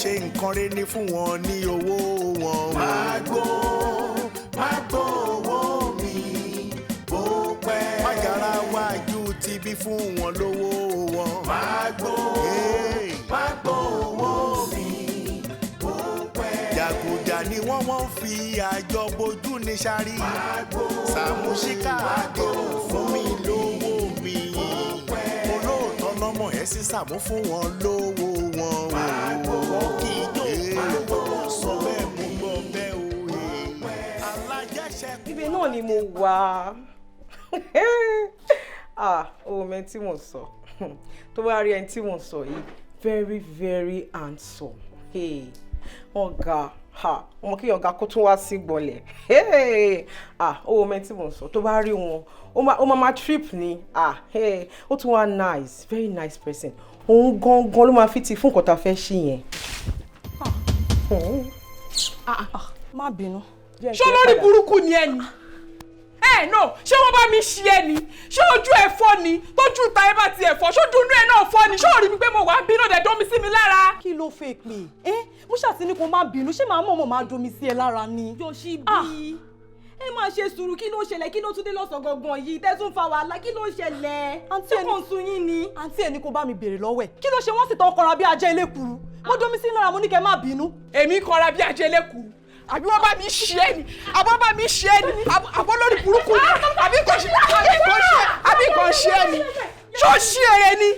Ṣe nǹkan rẹ ní fún wọn ní owó wọn. Má gbó, má gbó owó mi bó pẹ́. Májàra wájú ti bí fún wọn lówó wọn. Má gbó, má gbó owó mi bó pẹ́. Jàgùjà ni wọ́n fi àjọ bojú ní sáré. Sàmúsíkà àdéhùn fún mi lówó mi. Olóòótọ́ lọ́mọ ẹ̀ sí Sàmú fún wọn lówó wọn. Wọ́n kì í jó olówó sọ bẹ́ẹ̀, mo gbọ́ bẹ́ẹ̀ o. Alájẹsẹ̀kù. Ibẹ̀ náà ni mo wà. Ah, ohun mẹ́ni tí mò ń sọ, tó bá rí ẹni tí mò ń sọ yìí, very very handsome. Hey, wọ́n ga ha, ọmọ kí ọ̀gá kó tún wá sí gbọ̀nlẹ̀. Hey, ah, ohun mẹ́ni tí mò ń sọ, tó bá rí wọn, ó máa trip ni. Ah, hey, ó tún wá nice, very nice person. Òun gangan ló máa fi ti fún nǹkan tá a fẹ́ ṣí yẹn. Má bínú. Ṣé olórí burúkú ni ẹ ni? Ẹ no, ṣé wọ́n bá mi ṣe ẹ ni? Ṣé ojú ẹ fọ́ ni? Tójú ta ẹ bá tiẹ̀ fọ́, ṣójú inú ẹ náà fọ́ ni? Ṣé ò rí mi pé mo wà ń bínú dẹ̀ dómi sí mi lára? Kí ló fẹ́ pè é? Mo ṣàtì ní kó má bínú, ṣé màá mọ̀ọ́mọ̀ máa domi sí ẹ lára ni? Yoshibi, ẹ máa ṣe sùúrù. Kí ló ṣẹlẹ̀? Kí ló tún dé lọ́sàn gangan yìí tẹ́tún fa wàhálà? Kí ló ṣẹlẹ̀? Àǹtí Ṣé ẹni kò ń sun yín ni? Àǹtí ẹ ní kó bá mi béèrè lọ́wọ́ ẹ̀. Kí ló ṣe wọ́n sì tán kọra bí ajá elékuru? Mo domi sí lára, mo ní kẹ́ má bínú. Èmi kọra bí ajé lẹ́kùú? Àbí wọ́n bá mi ṣe é ni? Àbọ̀ bá mi ṣe é ni? Àbọ̀ lórí burúkú ni? Àbí kò ṣe, àbí kò ṣe, àbí kò ṣe é ni? Ṣó ṣí ere ni?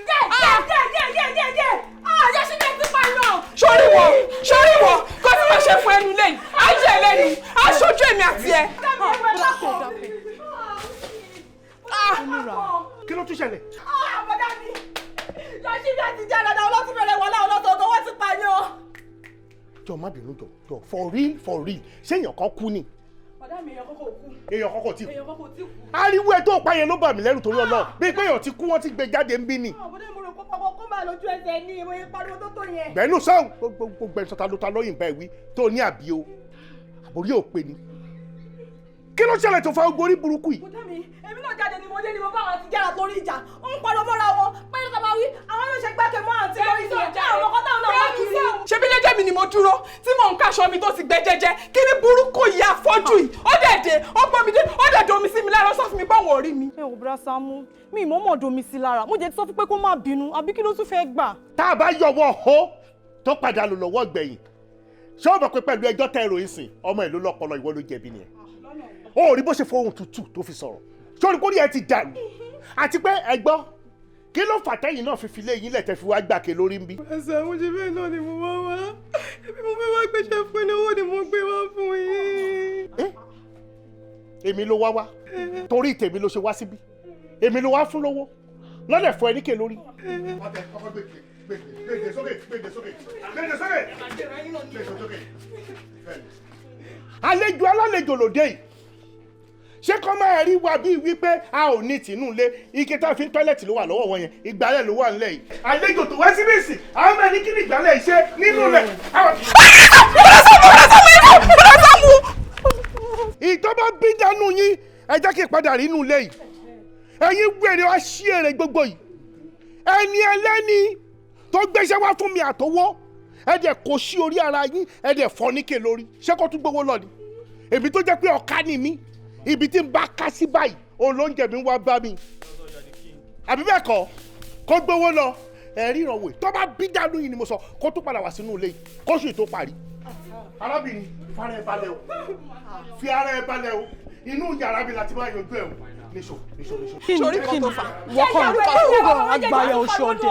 Yẹ yẹ yẹ yẹ yẹ yẹ, ah, Yoshibi, ẹ ti pààyàn. Sórí wọ, sórí wọ kó tí wọ́n ṣe fún ẹnu lẹ́yìn ayé ẹ lẹ́nu aṣojú èmi àti ẹ. Kí ló tún ṣẹlẹ̀? Ah, bọ́dá mi, Yoshibi àti jẹ́ dada ọlọ́tún bẹ̀rẹ̀ wọlé ọlọ́tọ̀ọ̀tọ̀, wọ́n ti pààyàn. Jọ, má bínú, jọ jọ, for real, for real, ṣé èèyàn kan kú ni? Bọ́dá mi, èèyàn kọ́kọ́ kú. Èèyàn kọ́kọ́ ti kú? Èèyàn kọ́kọ́ ti kú. Ariwo ẹ tó pa yẹn ló bà mí lẹ́rù torí Ọlọ́run, bí pé èèyàn ti kú, wọ́n ti gbé jáde ń bí ni. Bọ́dá mi, mo rò pé kọ́kọ́ kó máa lójú ẹsẹ̀ ní ìwé pariwo tó tó yẹn. Gbẹ́nu sọ́hùn, gbogbo gbẹ̀nu sọ́ta ló ta lọ́yìn bá ẹ wí tó ní àbí o àbórí ò pé ni. Kí ló ṣẹlẹ̀ tó fa gbogbo orí burúkú yìí? Bọ́dá mi, èmi náà jáde ni mo dé ni mo bá àwọn àti jára torí ìjà ó ń pariwo mọ́ra wọn pé ká máa wí àwọn yóò ṣe gbákẹ́ mọ́ àǹtí lórí ìjà àwọn ọkọ táwọn náà wá kiri. Ṣebí jẹ́jẹ́ mi ni mo dúró tí mò ń káṣọ mi tó ti gbẹ jẹ́jẹ́. Kí ni burúkú yìí, afọ́jú yìí, ó dẹ̀ dé, ó gbọ́ mi dé, ó dẹ̀ domi sí mi lára, ó sọ fún mi pé òun ò rí mi. Ẹ ò bra Sàámú, mi ì mọ̀ọ́mọ̀ domi sí lára. Mo jẹ́ ti sọ fún pé kó má bínú, àbí kí ló tún fẹ́ gbà? Tá a bá yọwọ́ hó tó padà lò lọ́wọ́ gbẹ̀yìn, ṣé o mọ̀ pé pẹ̀lú ẹjọ́ tẹ́ ẹ̀rọ ìsìn, ọmọ ẹ̀ ló lọ́pọlọ, ìwọ ló jẹ̀bi nìyẹn. Ó rí bó ṣe fohùn tútù tó fi sọ̀rọ̀, sórí kórìí ẹ ti dàrú. Àti pé ẹ gbọ́, kí ló fà tẹ́yìn náà fi fi lé yín lẹ̀ tẹ́ fi wá gbàké lórí ń bí? Ẹsẹ̀ àwọn ṣe bẹ́ẹ̀ náà ni mo wá wá. Ẹbí mo fẹ́ wá gbéṣẹ́ fún ní owó ni mo gbé wá fún yín. Èmi ló wá wá torí tèmi ló ṣe wá síbí? Èmi ló wá fún lówó lọ́dẹ̀ fún ẹ níkè lórí. Ọtẹ kọ́kọ́ gbèdé gbèdé sókè, gbèdé sókè, gbèdé sókè, gbèdé sókè. Àlejò alálejò lòdè yìí, ṣé kọ́ máa rí wa bíi wípé a ò ní tìǹú lé? Ike tá a fi ń toilet ló wà lọ́wọ́ wọn yẹn, ìgbálẹ̀ ló wà nílẹ̀ yìí. Àlejò tó wá síbí ìsìn, àwọn ọmọ ẹni kí ni ìgbálẹ̀ yìí ṣe nínú ilẹ̀. Ìjọba bí dánú yín, ẹ jẹ́ kí n padà rí inú ilé yìí. Ẹ̀yin wèrè wá sí èrè gbogbo yìí, ẹni ẹlẹ́ni tó gbéṣẹ́ wá fún mi àtọwọ́, ẹ dẹ̀ kó sí orí ara yín, ẹ dẹ̀ fọ́ níkè lórí. Ṣé kó tún gbowó lọ ni? Èmi tó jẹ́ pé ọ̀ka ni mí, ibi tí n bá ká sí báyìí, òun ló ń jẹ mi wá bá mi, àbí bẹ́ẹ̀ kọ́? Kó gbowó lọ, ẹ̀rí ìrànwọ́ tó bá bí dánú yìí ni mo sọ, kó tó padà wá sínú ilé yìí kóṣù tó parí. Arábìnrin, fara ẹ balẹ̀ o, fi ara ẹ balẹ̀ o. Inú yàrá mi láti máa yanjú ẹ o. Níṣó, níṣó, níṣó. Kí ni? Sórí Kí kan ni? tó fà. Wọ́kọ̀ wọ́kọ̀ àgbáyà oṣù ọdẹ.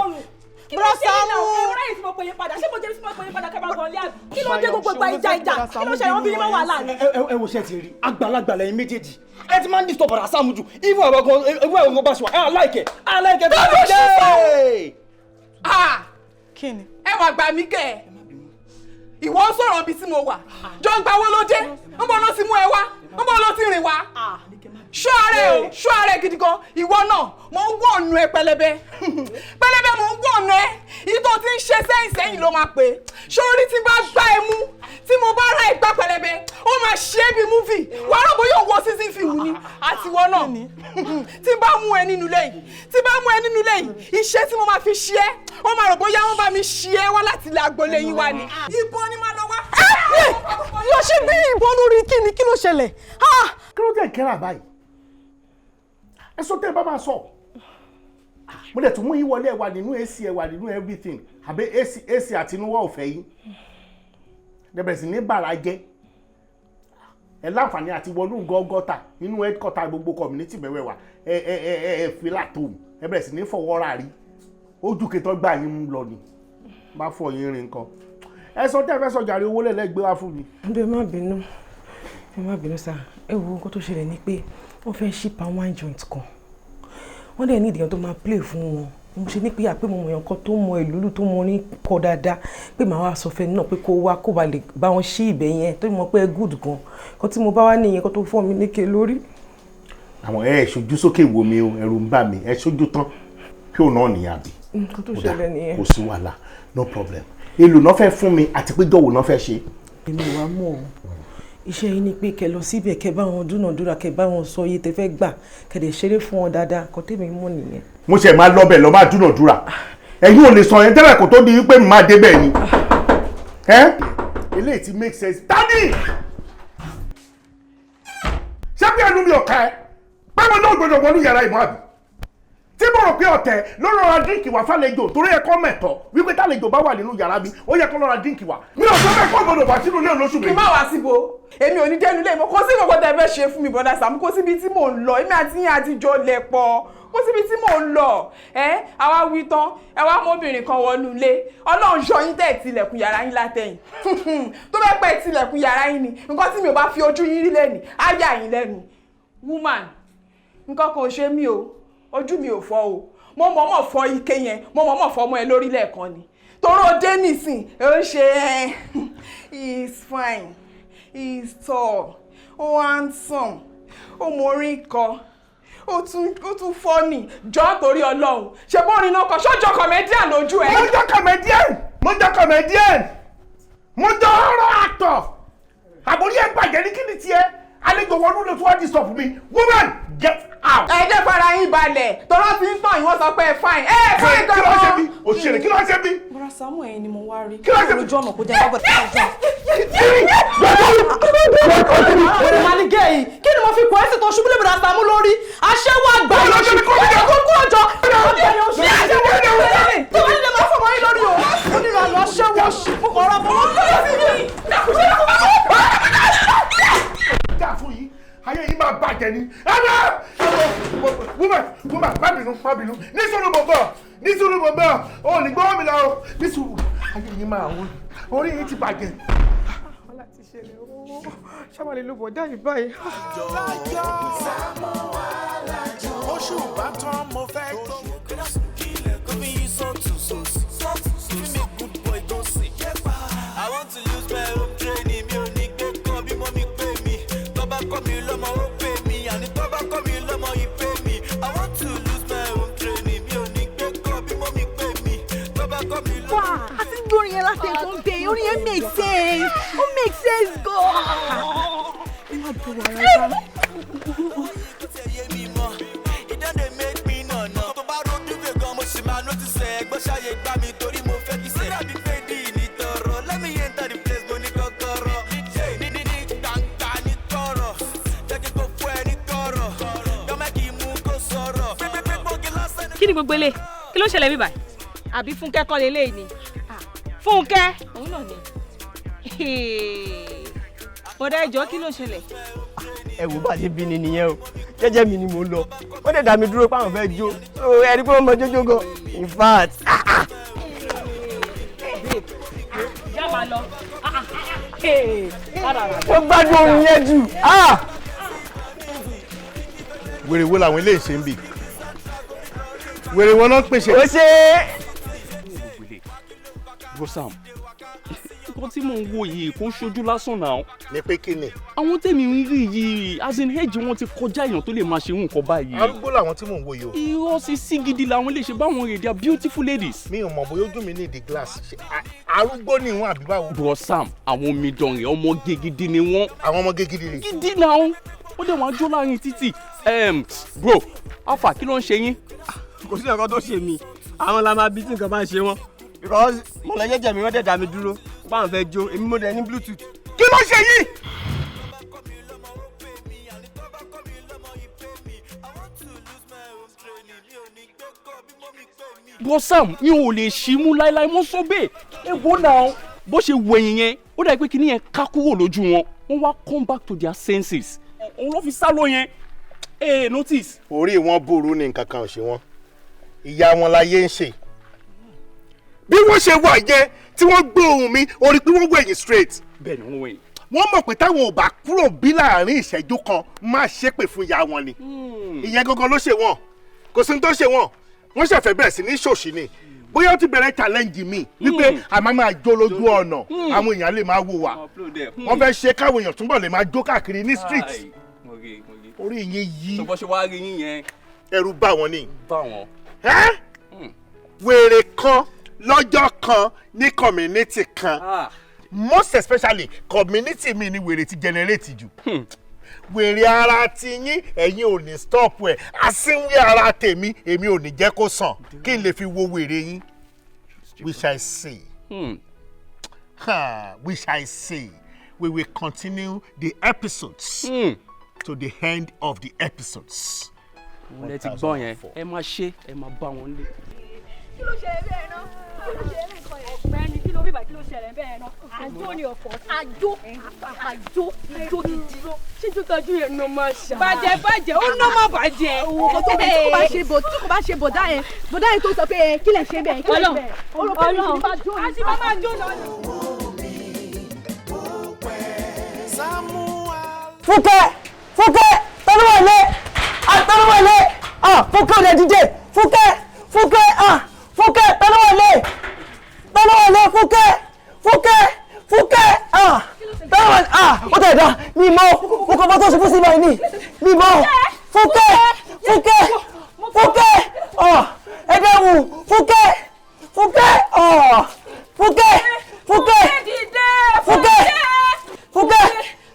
Kí ló ṣe yín náà? Ẹ wọ́n ráyè tí mo pè yín padà. Ṣé mo jẹ́ tí mo pè yín padà kẹ́ máa gan lé, àbí? Kí ló dé gbogbo ìgbà ìjà ìjà? Kí ló ṣe àwọn obìnrin máa wà láàrin? Ẹ wo, ṣe ti rí àgbàlagbà lẹ́yìn méjèèjì, ẹ ti máa ń disturb ọ̀rọ̀ Sáàmù jù. Even àwọn gan, even àwọn gan bá ṣe wà, ẹ láìkẹ, ẹ láìkẹ bí Báwo ṣe wọ́n. Ah! Kí ni? Ẹ wà gbà mí kẹ́ ẹ. Ìwọ ń sọ̀rọ̀ ibi tí mo wà. Jọ ń gbawó ló dé. Ń bọ̀ náà ti mú ẹ wá. Ń bọ́ ló ti rìn wá. Ṣọ́ ara ẹ o, ṣọ́ ara ẹ gidi gan. Ìwọ náà, mò ń wọ̀ ọ̀nù ẹ pẹlẹbẹ. Pẹlẹbẹ mò ń wọ̀ ọ̀nù ẹ. Èyí tó ti ń ṣe sẹ́yìn sẹ́yìn ló máa pè. Ṣé orí tí bá gbá ẹ mú? Tí mo bá ra ìgbà pẹlẹbẹ, ó máa ṣe é bí movie. Wàá rò bóyá òwò season film ni. Àti ìwọ náà. Tí bá mú ẹ nínú ilé yìí, tí bá mú ẹ nínú ilé yìí, iṣẹ́ tí mo máa fi ṣe é, ó máa rò bóyá wọ́n bá mi ṣe é wá láti ilé agboolé yín wá ni. Ìbọn ni máa lọ wá. Yóò ṣe bí ìbọn lórí kí ni kí ló ṣẹlẹ̀? Kí ló dé kẹ́rà báyìí? Ẹ sọ tẹ́ ẹ bá máa sọ. Mo dẹ̀ tún mú yín wọlé, ẹ wà nínú AC, ẹ wà nínú everything. Àbí AC àtinúwá ò fẹ́ yín. Dẹ̀bẹ̀rẹ̀ sí ní bàrà jẹ́. Ẹ láǹfààní àti wọnú gọ́gọ́tà nínú headquarter gbogbo community mẹ́wẹ̀ẹ̀wá. Ẹ ẹ ẹ ẹ ẹ fi látòm. Ẹ bẹ̀rẹ̀ sí ní fọwọ́ra rí. Ojú kẹtọ́ gbà yín mú lọ ni. Bá fọ yín rin nǹkan. Ẹ sọ tẹ́ ẹ fẹ́ sọ jàre, owó lẹ́lẹ́gbẹ́ wá fún mi. Ẹ má bínú, ẹ má bínú sá. Ẹ wo nǹkan tó ṣẹlẹ̀ ni pé wọ́n fẹ́ ṣí palm wine joint kan. Wọ́n dẹ̀ ní ìdíyàn tó máa play fún wọn. Mo ṣe ní pé àpé mo mọ̀ èèyàn kan tó mọ ìlúlù tó mọ orin kọ dáadáa, pé màá wá sọ fẹ́ náà pé kó wá kó ba lè bá wọn ṣí ibẹ̀ yẹn tó mọ̀ pé ẹ good gan. Kan tí mo bá wá nìyẹn kan tó fọ́ mi níke lórí. Àwọn ẹ ṣojú sókè wo mi o, ẹ̀rù ń bà mí, ẹ ṣojú tán kí òun náà nìyà bí. Nǹkan tó ṣẹlẹ̀ nìyẹn. Kò sí wàhálà, no problem. Èlò náà fẹ́ fún mi àti pé jọ̀wọ́ náà fẹ́ ṣe. Èmi ò wá mọ̀ o. Iṣẹ́ yín ni pé kẹ́ lọ síbẹ̀, kẹ́ bá wọn dúnàdúrà, kẹ́ bá wọn sọ iye tẹ́ fẹ́ gbà, kẹ́ dẹ̀ ṣeré fún wọn dáadáa. Nǹkan tèmi mọ̀ nìyẹn. Mo ṣe máa lọ bẹ̀ lọ máa dúnàdúrà. Ẹ̀yin ò lè sọ yẹn tẹ́lẹ̀ kó tó di wípé mi máa débẹ̀ ni. Ẹ́ eléyìí ti make sense. Tani! Ṣé pé ẹnu mi ò ká ẹ? Báwo náà gbọdọ̀ wọnú yàrá ìmọ̀ àbí? Tí mo rò pé ọ̀tẹ̀ ló rọra dínkì wá fàlejò torí ẹ̀kọ́ mẹ̀tọ̀ wípé tàlejò bá wà nínú yàrá mi ó yẹ kó lọ́ra dínkì wá. Mi ò sọ bẹ́ẹ̀ kó gbọdọ̀ wá sínú ilé olóṣù Kí méjì. má wá síbo, èmi ò ní dénú lé mọ́. Kó sí gbogbo tẹ́ fẹ́ ṣe fún mi, bọ́dà Sàámú, kó síbi tí mò ń lọ. Èmi àti yín àtijọ́ lẹ̀ pọ̀, kó síbi tí mò ń lọ. Ẹ àwa wí tán, ẹ wá mọ́bìnrin kan wọnú ilé. Ọlọ́run yọ yín tẹ̀ tilẹ̀kùn yàrá yín látẹ̀yìn. Tó bẹ́ẹ̀ pẹ́ tilẹ̀kùn yàrá yín ni nǹkan tí mi ò bá fi ojú yín rí lẹ́nu á yà yín lẹ́nu. Woman, nǹkan kan ò ṣe mí o, ojú mi ò fọ́ o. Mo mọ̀ọ́mọ̀ fọ́ ike yẹn, mo mọ̀ọ́mọ̀ fọ́ ọmọ ẹ lórí lẹ́ẹ̀kan ni. Toró dé nísìn, ó ń ṣe ẹ, he is fine, he is tall, ó handsome, ó morin kọ, ó tún funny. Jọ́ torí Ọlọ́run, ṣe bórin náà kọ, ṣọ́jọ́ comedian lójú ẹ. Mo jọ comedian, mo jọ comedian, mo jọ horror actor. Àbórí ẹ bàjẹ́ ní kí ni tiẹ̀? Àlejò wọnú ló tún wá disturb mi. Woman, get out. Ẹ jẹ́ fara yín balẹ̀, tọ́lá ti ń tàn yín, wọ́n sọ pé ẹ fine. Ẹ fine Kí ló ṣe gan-an. bí? Òṣèré kí ló ṣe bí? Bọ́dà Sàámú, ẹ̀yin ni mo wá rí. Kí ló ṣe bí? Lójú ọ̀nà kó jẹ́ bá bọ̀dà Wẹ̀rẹ̀ máa ní gẹ̀ yìí. Kí ni mo fi kọ́ ẹ́sì tó ṣubú lé Bọ́dà Sàámú lórí? Aṣẹ́wó àgbà Kí ló ṣe bí? Kó kúrò jọ. Tó bá nílé máa fọmọ yín lórí o. Onírànú aṣẹ́wó ṣì. Mo kọ̀ ọ́rọ́ fọwọ́. Dá fún yín, ayé yìí máa bàjẹ́ ni. Ẹ bá woman, woman, má bínú, má bínú. Ní sùúrù mo bọ̀, ní sùúrù mo bọ̀, o ní gbọ́ mi lọ. Ní sùúrù, ayé yìí máa wọ́n, orí yìí ti bàjẹ́. Wàhálà ti ṣẹlẹ̀ ooo. Ṣáwálé ló bọ̀ dá yìí báyìí. Oṣù bá tán mo fẹ́ tó. I want to lose my home training, mi ò ní gbé kan bí mọ́mí pè mí. Tó bá kọ́ mi lọ́mọ ó pè mí, àní tó bá kọ́ mi lọ́mọ ìpè mi. I want to lose my home training, mi ò ní gbé kan bí mọ́mí pè mí. Tó bá kọ́ mi lọ́mọ. Wá, a ti ń gbórin yẹn láti ẹ̀kọ́ ń bẹ, orin yẹn make sense, ó make sense gan. Ẹ má bọ̀ wá rárá. Yé mi mọ́, it don dey make me nànà. Tó bá rojú fè gan, mo sì máa notice ẹ̀. Gbọ́ ṣàyè gbá mi torí mo fẹ́ kí sẹ̀. Ó dàbí pé dì ní tọrọ, let me enter the place, mo ní kọ́kọ́rọ́. Ṣé ní ní ní gbangba ní kọ̀rọ̀? Jẹ́ kí n kó fún ẹ ní kọ̀rọ̀. Yọmọ kì í mú kó sọ̀rọ̀. Pépépé gbòógì lásán ní. Kí ni gbogbo ilé? Kí ló ṣẹlẹ̀ bíbá? Àbí Fúnkẹ́ kọ́ leléyìí ni? Fúnkẹ́. Òun náà ni. Bọ̀dá ẹjọ́, kí ló ṣẹlẹ̀? Ẹ wò bá ṣe bí ni nìyẹn o. Jẹ́jẹ́ mi ni mò ń lọ, wọ́n dẹ̀ dá mi dúró páwọn fẹ́ jó. So ẹ rí pé wọ́n mọ jójó gan, in fact. Já máa lọ. Wọ́n gbádùn ohun yẹn jù. Ah! Wèrè wo làwọn eléyìí ṣe ń bì? Wèrè wo náà ń pèsè? Ó ṣe é. Bro Sam, nǹkan Nǹkan tí mò ń wo yìí kò ń ṣojú lásán náà. Ní pé kí ni? Àwọn tèmi ń rí yìí, as in age wọn ti kọjá èèyàn tó lè máa ṣe nǹkan báyìí. Arúgbó làwọn tí mò ń wo yìí o. Irọ́ sí sí gidi làwọn lè ṣe báwọn rè, they are beautiful ladies. Mi ò mọ̀ bóyá ojú mi ní ìdí glass. Ṣé arúgbó ni ìwọ̀n àbí báwo? Bro Sam, àwọn omidan rẹ̀ ọmọge gidi ni wọ́n. Àwọn ọmọge gidi rè. Gidi náà, ó dẹ̀ wọ́n á jó láàrin títì. Bro, Alpha, kí ló ń ṣe yín? Kò sí nǹkan tó ṣe mí, àwọn la máa bí tí nǹkan bá ń ṣe wọ́n, because mo lọ jẹ́jẹ́ mi, wọ́n dẹ̀ dá mi dúró báwọn fẹ́ jó, èmi mo dẹ̀ ní bluetooth. Kí ló ṣe yìí? Bro Sam, mi ò lè ṣí mú láéláé, mo sọ bẹ́ẹ̀. Ẹ wo náà, bó ṣe wẹ̀yìn yẹn, ó dàbí pé kíní yẹn ká kúrò lójú wọn, wọ́n wá come back to their senses. Òun ló fi sá lọ yẹn. Ẹ notice. Orí wọn burú ni, nǹkan kan ò ṣe wọn. Ìyá wọn láyé ń ṣe. Bí wọ́n ṣe wà yẹn tí wọ́n gbọ́ ohùn mi, orí pé wọ́n wẹ̀yìn straight. Bẹ́ẹ̀ ni wọ́n wẹ̀yìn. Wọ́n mọ̀ pé táwọn ò bá kúrò bí láàrin ìṣẹ́jú kan máa ṣépè fún ìyá wọn ni. Ìyẹn gangan ló ṣe wọ́n. Kò sí ní tó ṣe wọ́n. Wọ́n ṣẹ̀fẹ̀ bẹ̀rẹ̀ sí ní ṣòṣì ni. Bóyá ó ti bẹ̀rẹ̀ challenge mi wípé a máa máa jó lójú ọ̀nà, àwọn èèyàn lè máa wò wá. Wọ́n fẹ́ ṣe káwọn èèyàn túbọ̀ lè máa jó káàkiri ní street. Orí yín yí. Tó bọ́ ṣe wá rí yín yẹn. Ẹ̀rù bà wọ́n ni. Bà wọ́n. Wèrè kan lọ́jọ́ kan ní community kan, most especially community mi ni wèrè ti generate jù. Wèrè ara ti yín, ẹ̀yin ò ní stop ẹ̀. Asínwé ara tèmi, èmi ò ní jẹ́ kó sàn kí n lè fi wo wèrè yín. We shall see. We shall see. We will continue the episodes to the end of the episodes. Lẹ ti gbọ́ yẹn, ẹ máa ṣe, ẹ máa bá wọn lé. Kí ló ṣẹlẹ̀ bẹ́ẹ̀ náà? Kí ló ṣẹlẹ̀ nǹkan yẹn? Ọ̀gbẹ́ni, kí ló rí báyìí, kí ló ṣẹlẹ̀ bẹ́ẹ̀ náà? Àjò ni ọ̀pọ̀, àjò, àjò, ìjó gidi. Ṣé tó tajú yẹn ló máa ṣá? Bàjẹ́ bàjẹ́, ó ná má bàjẹ́. Owó kan tó bẹ tí kò bá ṣe bọ̀dá yẹn, bọ̀dá yẹn tó sọ pé kí lẹ̀ ṣe bẹ́ẹ̀, kí lẹ̀ ṣe bẹ́ẹ̀. Ọlọ́run, àti bá máa jó lọ. Fúnkẹ́, Fúnkẹ́, tọ́lúwọ̀ ilé, tọ́lúwọ̀ ilé, Fúnkẹ́ ò lè dìde, Fúnkẹ́, Fúnkẹ́, Fúnkẹ́, tọ́lúwọ̀ ilé, tọ́lúwọ̀ ilé, Fúnkẹ́, Fúnkẹ́, Fúnkẹ́, tọ́lúwọ̀ ilé, ó tẹ̀ dá, mi mọ́, mo kọ́ bá tó ṣubú sí ibà yìí, mi mọ́, Fúnkẹ́, Fúnkẹ́, Fúnkẹ́, ẹgbẹ́ wù, Fúnkẹ́, Fúnkẹ́, Fúnkẹ́, Fúnkẹ́, Fúnkẹ́, Fúnkẹ́,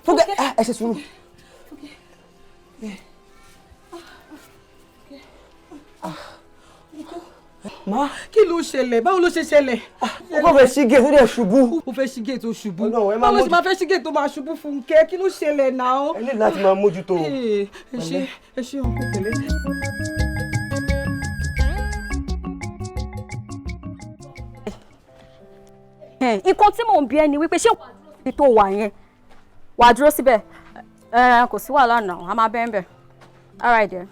Fúnkẹ́, ẹ ṣe sùúrù. Ma, kí ló ṣẹlẹ̀? Báwo ló ṣe ṣẹlẹ̀? Ó kàn fẹ́ ṣí gate, ó dẹ̀ ṣubú. Ó fẹ́ ṣí gate, ó ṣubú. Báwo ló ṣe máa fẹ́ ṣí gate tó máa ṣubú, Fúnkẹ́? Kí ló ṣẹlẹ̀ náà? Ẹ ní láti máa mójútó. Ẹ ṣe, ẹ ṣe ọkọ pẹ̀lẹ́. Nǹkan tí mò ń bi ẹ́ ni wípé ṣé wàá dúró síbi tó wà yẹn? Wàá dúró síbẹ̀? Kò sí wàhálà náà, a máa bẹ́ẹ̀ bẹ́ẹ̀. All right then.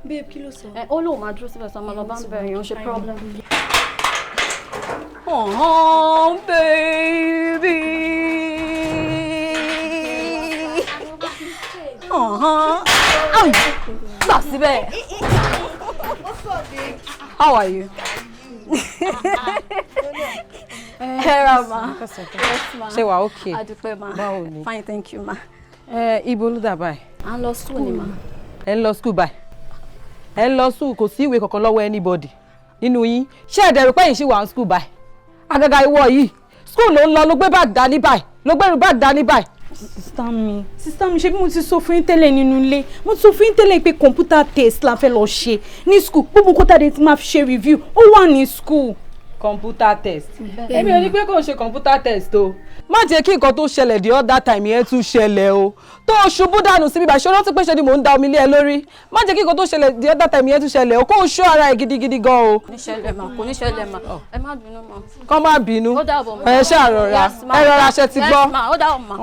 Babe, kí ló sọ? Ó lóun máa dúró síbẹ̀, sọ ma lọ bá ń bẹ̀rẹ̀ yẹn, ó ṣe problem. Oh, baby. Gbà síbẹ̀. How are you? Ẹ ra ma. Yes ma. Ṣé wàá okay? Adúpẹ́ ma. Báwo ni? Fine, thank you ma. Ibo ló dà báyìí? À ń lọ school ni ma. Ẹ ń lọ school báyìí. Ẹ ń lọ school, kò sí ìwé kankan lọ́wọ́ anybody nínú yín. Ṣé ẹ dẹ̀ rò pé yìí ṣì wà ní school báyìí? Àgàgà ìwọ yìí, school ló ń lọ, ló gbé báàgì dání báyìí, ló gbẹ́rù báàgì dání báyìí. Sister mi, ṣé bí mo ti sọ fún yín tẹ́lẹ̀ nínú ilé, mo ti sọ fún yín tẹ́lẹ̀ pé computer test la fẹ́ lọ ṣe ní school, gbogbo kótà dé ti máa fi ṣe review, ó wà ní school. Computer test. Èmi ò ní pé kò ń ṣe computer test o. Má jẹ́ kí nǹkan tó ṣẹlẹ̀ the other time yẹn tún ṣẹlẹ̀ o. Tó o ṣubú dànù síbi ìbàṣẹ́ rántí pé ṣe ni mò ń da omi lé ẹ lórí. Má jẹ́ kí nǹkan tó ṣẹlẹ̀ the other time yẹn tún ṣẹlẹ̀ o. Kó o ṣọ́ ara ẹ gidigidi gan o. Kò ní ṣẹlẹ̀ mà, kò ní ṣẹlẹ̀ mà. Ẹ má bínú mà. Kọ́ má bínú. Ó dàbọ̀ mà. Ẹ ṣáà rọra. Ẹ rọra ṣe ti gbọ́. Yes ma, ó dàbọ̀ mà.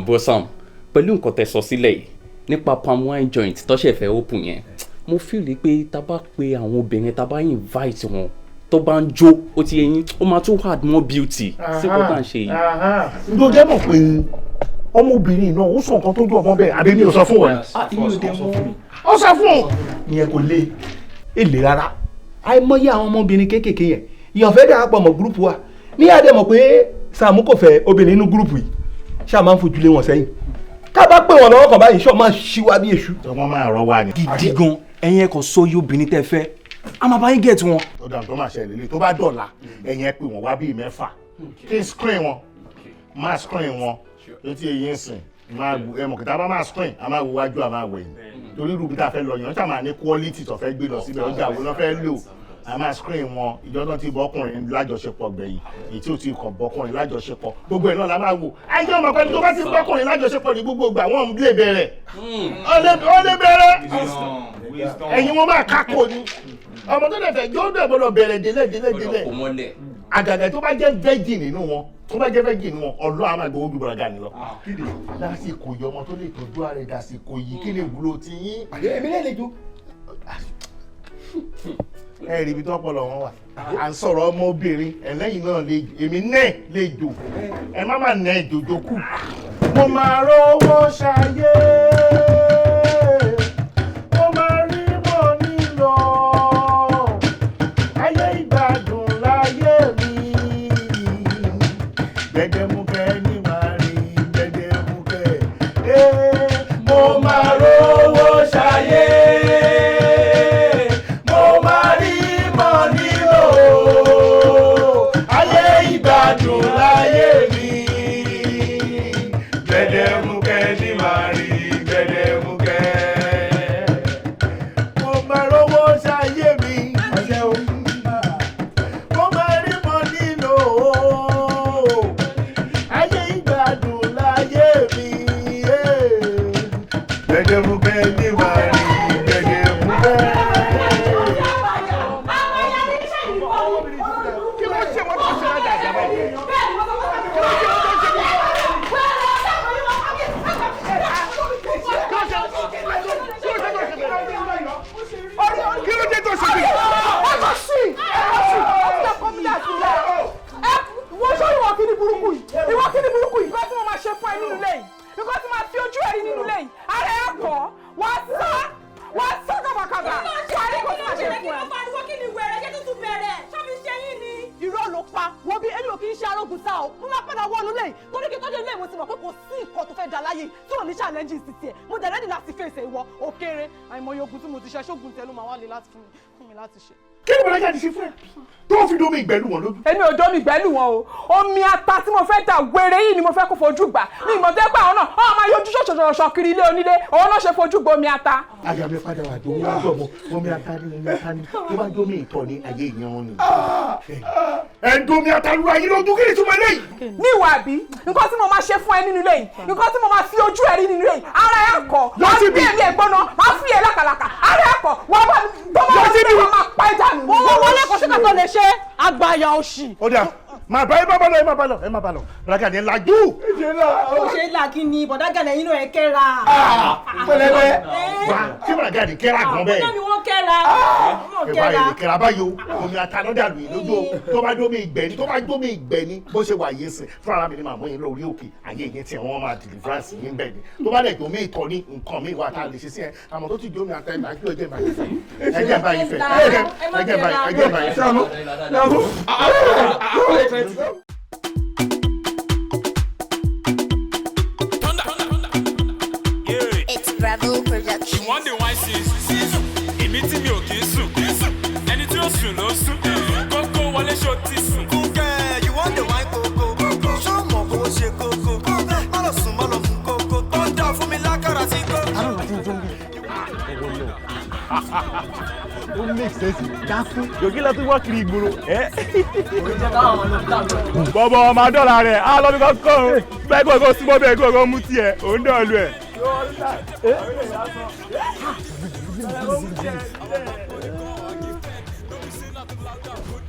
Bro Sam, pẹ̀lú nǹkan tẹ́ sọ sílẹ̀ yìí nípa palm wine joint tó ṣẹ̀ fẹ́ open yẹn, mo feel pé tá bá pe àwọn obìnrin, tá bá invite wọn tó bá ń jó, ó ti yẹn, ó máa tún add more beauty sí kó tá à ń ṣe yìí. Ǹjọ́ jẹ́ mọ̀ pé ọmọbìnrin náà ó sọ nǹkan tó dùn ọmọ bẹ́ẹ̀, àbí mi ò sọ fún ẹ? Ó sọ fún ọ. Ìyẹn kò le èlé rárá. Àìmọye àwọn ọmọbìnrin kéékèèké yẹn ìyàn fẹ́ darapọ̀ mọ́ group wa ní àdé mọ̀ pé Sàámú kò fẹ́ obìnrin inú group yìí ṣáà máa ń fojú lé wọn sẹ́yìn ká bá pè wọ́n lọ́wọ́ kan báyìí ṣọ́ máa ṣí wa bí èṣù. Wọ́n máa rọ wa ni. Gidi gan, ẹ̀yin ẹ kò sọ iye obìnrin tẹ́ fẹ́, a máa bá yín get wọn. Ó dà tó máa ṣẹlẹ̀ lé tó bá dọ̀la, ẹ̀yin ẹ pè wọ́n wá bíi 6 kí n screen wọn, máa screen wọn létí eyín sìn máa ẹ mọ̀ kìtà bá máa screen, a máa wo wájú, a máa wẹ̀yìn, torí irú bí tá a fẹ́ lọ yàn ṣáà máa ní quality tó fẹ́ gbé lọ síbẹ̀, ọjà wo ló fẹ́ lò. A máa screen wọn, ìjọ náà ti bọ́kùnrin lájọṣepọ̀ gbẹ̀yìn, èyí tí ó ti kàn bọ́kùnrin lájọṣepọ̀, gbogbo ẹ̀ náà la máa wò. Ayé ọmọ pẹ̀lú tó bá ti bọ́kùnrin lájọṣepọ̀ ní gbogbo ìgbà wọn lè bẹ̀rẹ̀, ó lè bẹ̀rẹ̀, ẹ̀yin wọn máa kákò ni. Ọmọ tó dẹ̀ fẹ́ jó dẹ̀ gbọ́dọ̀ bẹ̀rẹ̀ délẹ̀ délẹ̀ délẹ̀. Àgàgà tó bá jẹ́ virgin nínú wọn, tó bá jẹ́ virgin nínú wọn, ọlọ́ a máa gbowó ju bọ̀rọ̀gà ni lọ. Lásìkò yìí ọmọ tó lè tọ́jú ara ẹ̀ dàsìkò yìí kí lè wúlò ti yín. Èmi lè le jù. Ẹ rí ibi tó ọpọlọ wọn wà, à ń sọ̀rọ̀ ọmọbìnrin ẹlẹ́yìn náà lè jò, èmi náà lè jò, ẹ má má nà ìjòjò kù. Mo máa rówó ṣayé, mo máa rí mọ́ nílò, ayé ìgbádùn láyé mi, gbẹdẹmukẹ ní màá rí gbẹdẹmukẹ, mo máa rówó ṣayé. Kí ni bọ̀dá jáde ṣe fún ẹ tó fi domi ìgbẹ́lú wọn lójú. Èmi ò domi ìgbẹ́lú wọn o, omi ata tí mo fẹ́ dà wéré yìí ni mo fẹ́ kó fojú gbà ní ìmọ̀ tó pé àwọn náà wọ́n máa yọjú ṣọ̀ṣọ̀ṣọ̀ kiri ilé onílé, òun náà ṣe fojú gba omi ata. Àyà mi padà wà tó wá gbọ̀ mọ́ omi ata ni, omi ata ni, tó bá domi ìtọ̀ ni ayé ìyẹn wọn ni. Ẹ ń domi ata lu ayé lójú, kí ni túmọ̀ eléyìí. Ní ìwà àbí nǹkan tí mo máa ṣe fún ẹ nínú ilé yìí, nǹkan tí mo máa fi ojú ẹ rí nínú ilé yìí, ara ẹ kọ̀, wọ́n fi ẹ̀mí ẹ̀ gbóná, máa fi ẹ̀ lákàlàkà, ara ẹ kọ̀, wọ́n bá mi tó máa pa ẹ̀ dànù. Wọ́n wọlé kò sí kankan lè ṣe àgbàyà òṣì. Ó dà, máa bá ẹ má bá lọ, ẹ má bá lọ, ẹ má bá lọ, Bọ̀dá Gani lajú. Ó ṣe là kí ni Bọ̀dá Gani ẹ̀yin náà ẹ kẹ́ra. Pẹ̀lẹ́pẹ̀ wá, ṣé Bọ̀dá Gani kẹ́ra gan bẹ́ẹ̀? Bọ̀dá mi wọ́n kẹ́ra. Ìwà èrè kẹ́ra báyìí o, omi ata ló dàlù yìí lójú o, tó bá dómi ìgbẹ́ ni, tó bá dómi ìgbẹ́ ni, bó ṣe wà yìí sìn, fúnra mi ni màá mú yín lórí òkè, ayé yín tí wọ́n máa deliverance yín bẹ́ẹ̀ ni, tó bá dẹ̀ dómi ìtọ̀ ní nǹkan mi wà tá a lè ṣe sí ẹ, àmọ́ tó ti dómi ata ìgbà kí ló jẹ́ ìbáyìí fẹ́, ẹjẹ́ ìbáyìí fẹ́, ẹjẹ́ ìbáyìí fẹ́. It's Bravo Production. Ìwọ́n dé wáyé sí èmi tí mi ò kì í sùn, ẹni tí ó sùn ló sùn, kókó wọlé ṣó ti sùn. Kúkẹ́, you want the wine kókó, ṣó mọ̀ kó ṣe kókó, má lọ sùn má lọ mú kókó, tó ń dà fún mi lákàrà sí kókó. Ó make sense dákú yòókì lọ tún wá kiri ìgboro ẹ. Bọ̀bọ̀ ọmọ adọ́la rẹ̀ á lọ bí kọ́kọ́ o bẹ́ẹ̀ kó o súnmọ́ bẹ́ẹ̀ kó o mú tiẹ̀ òun dọ̀ọ̀lù ẹ̀.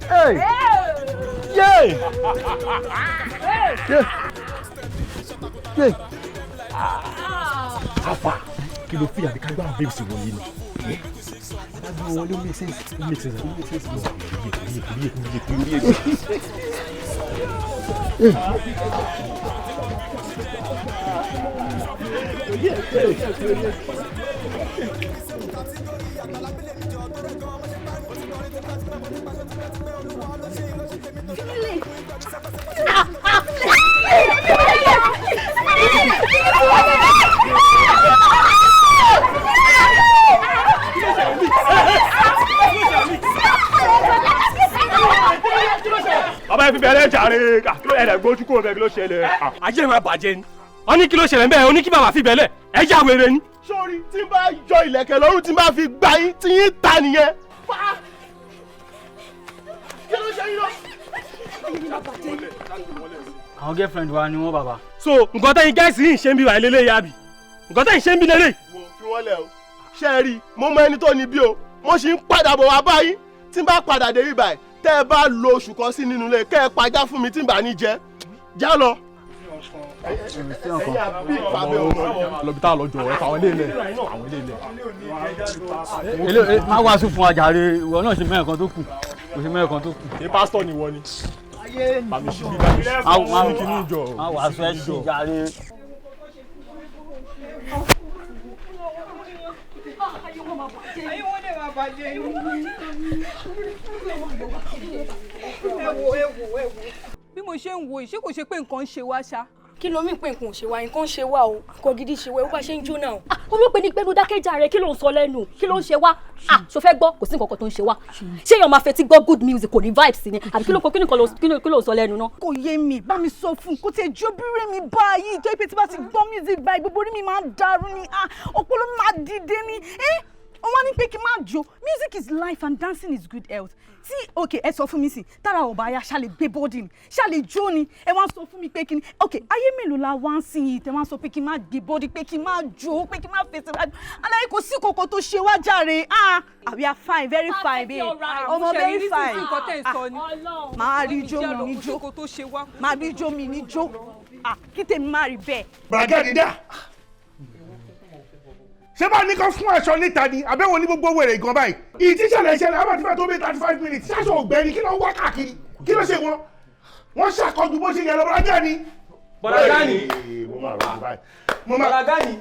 Hey! Yay! Yeah! Yeah! Afa, kí ló fi àbíká gbá àwọn babes wọ̀nyí ni? Adájọ́ wọlé, ó make sense, ó make sense, ó make sense. Kò yé, kò yé, kò yé, kò yé. Bàbá yẹn fi bẹ̀rẹ̀ jàre kí ló ẹ̀rẹ̀ gbójú kúrò bẹ́ẹ̀ kí ló ṣẹlẹ̀. Ajé máa bàjẹ́ ni wọ́n ní kí ló ṣẹlẹ̀ bẹ́ẹ̀ oní kí bàbá fi bẹ̀lẹ̀ ẹ já wèrè ni. Sórí tí n bá yọ ìlẹ̀kẹ̀ lọ́rùn tí n bá fi gbá yín tí yín ta nìyẹn. Kí ló ṣe yín lọ? Àwọn girlfriend wa ni wọ́n bàbá. So nǹkan tẹ́yìn gáàsì yìí ń ṣe ń bí wà lélẹ́yìí àbí nǹkan tẹ́yìn ṣe ń bí lélẹ́yìí. Wo fi wọ́n lẹ̀ o, ṣé ẹ rí i, mo mọ ẹni tó ní bí o, mo sì ń padà bọ̀ wá báyìí, tí n bá padà dé bí báyìí tẹ́ ẹ bá lo oṣù kan sí nínú ilé kẹ́ ẹ pajá fún mi tí n bá ní jẹ já lọ. Lọ́bi tá a lọ jọ ẹ fàwọn ilé ilẹ̀ àwọn ilé ilẹ̀. Má wàásù fún wa jàre, ìwọ náà ṣe mẹ́rin kan tó kù, kò ṣe mẹ́rin kan tó kù. Ṣé pásítọ̀ ni wọ́n ni? Bàmí ṣí bí bàmí ṣí kí ní ìjọ. Má wàásù ẹ ṣì jàre. Ayé wọn lè máa bàjẹ́ ẹ wo ẹ wo ẹ wo. Bí mo ṣe ń wo yìí, ṣé kò ṣe pé nǹkan ń ṣe wá ṣá? Kí ló mí pé nǹkan ò ṣe wá? Nǹkan ń ṣe wá o, nǹkan gidi ṣe wá, ó bá ṣe ń jóná o. Ó mọ̀ pé ní gbẹ́nu dákẹ́jà rẹ̀, kí ló ń sọ lẹ́nu, kí ló ń ṣe wá? Ṣo fẹ́ gbọ́? Kò sí nǹkan kan tó ń ṣe wá. Ṣé èèyàn máa fetí gbọ́ good music kò ní vibes ni? Àbí kí ló kí ló ń sọ lẹ́nu náà? Kò yé mi, bá mi sọ fún un kó tiẹ̀ jó bírè mi báyìí tó pé tí bá ti gbọ́ music báyìí gbogbo orí mi máa ń dàrú ni, ọpọlọ mi máa dìde ni. Ó wá ní pé kí n má jó. Music is life and dancing is good health. Tí ok ẹ sọ fún mi sí tára ọba aya ṣá lè gbé bọ́dì ni, ṣá lè jó ni, ẹ wá sọ fún mi pé kí ni ok ayé mélòó la wá ń sìn yìí tẹ wá sọ pé kí n má gbé bọ́dì, pé kí n má jó, pé kí n má fèsì wájú aláyé kò sí kòkò tó ṣe wá jàre. Ah, we are fine, very fine babe, ọmọ very fine. Máa rí jó mi ní jó, máa rí jó mi ní jó, kí tèmi má rí bẹ́ẹ̀. Bàgẹ́dì dà, ṣé bá ní kán fún aṣọ níta ni àbẹ̀wò ní gbogbo wèrè gan báyìí? Ìtísẹ̀lẹ̀ ìṣẹ̀lẹ̀ àbá ti fẹ́ tó bí 35 minutes ṣáṣọ ògbẹ́ni kí ló ń wá káàkiri, kí ló ṣe wọn? Wọ́n ṣàkọjú bó ṣe yẹ lọ. Bọ́lájà ni. Bọ́lájà ni. Bọ́lájà ni.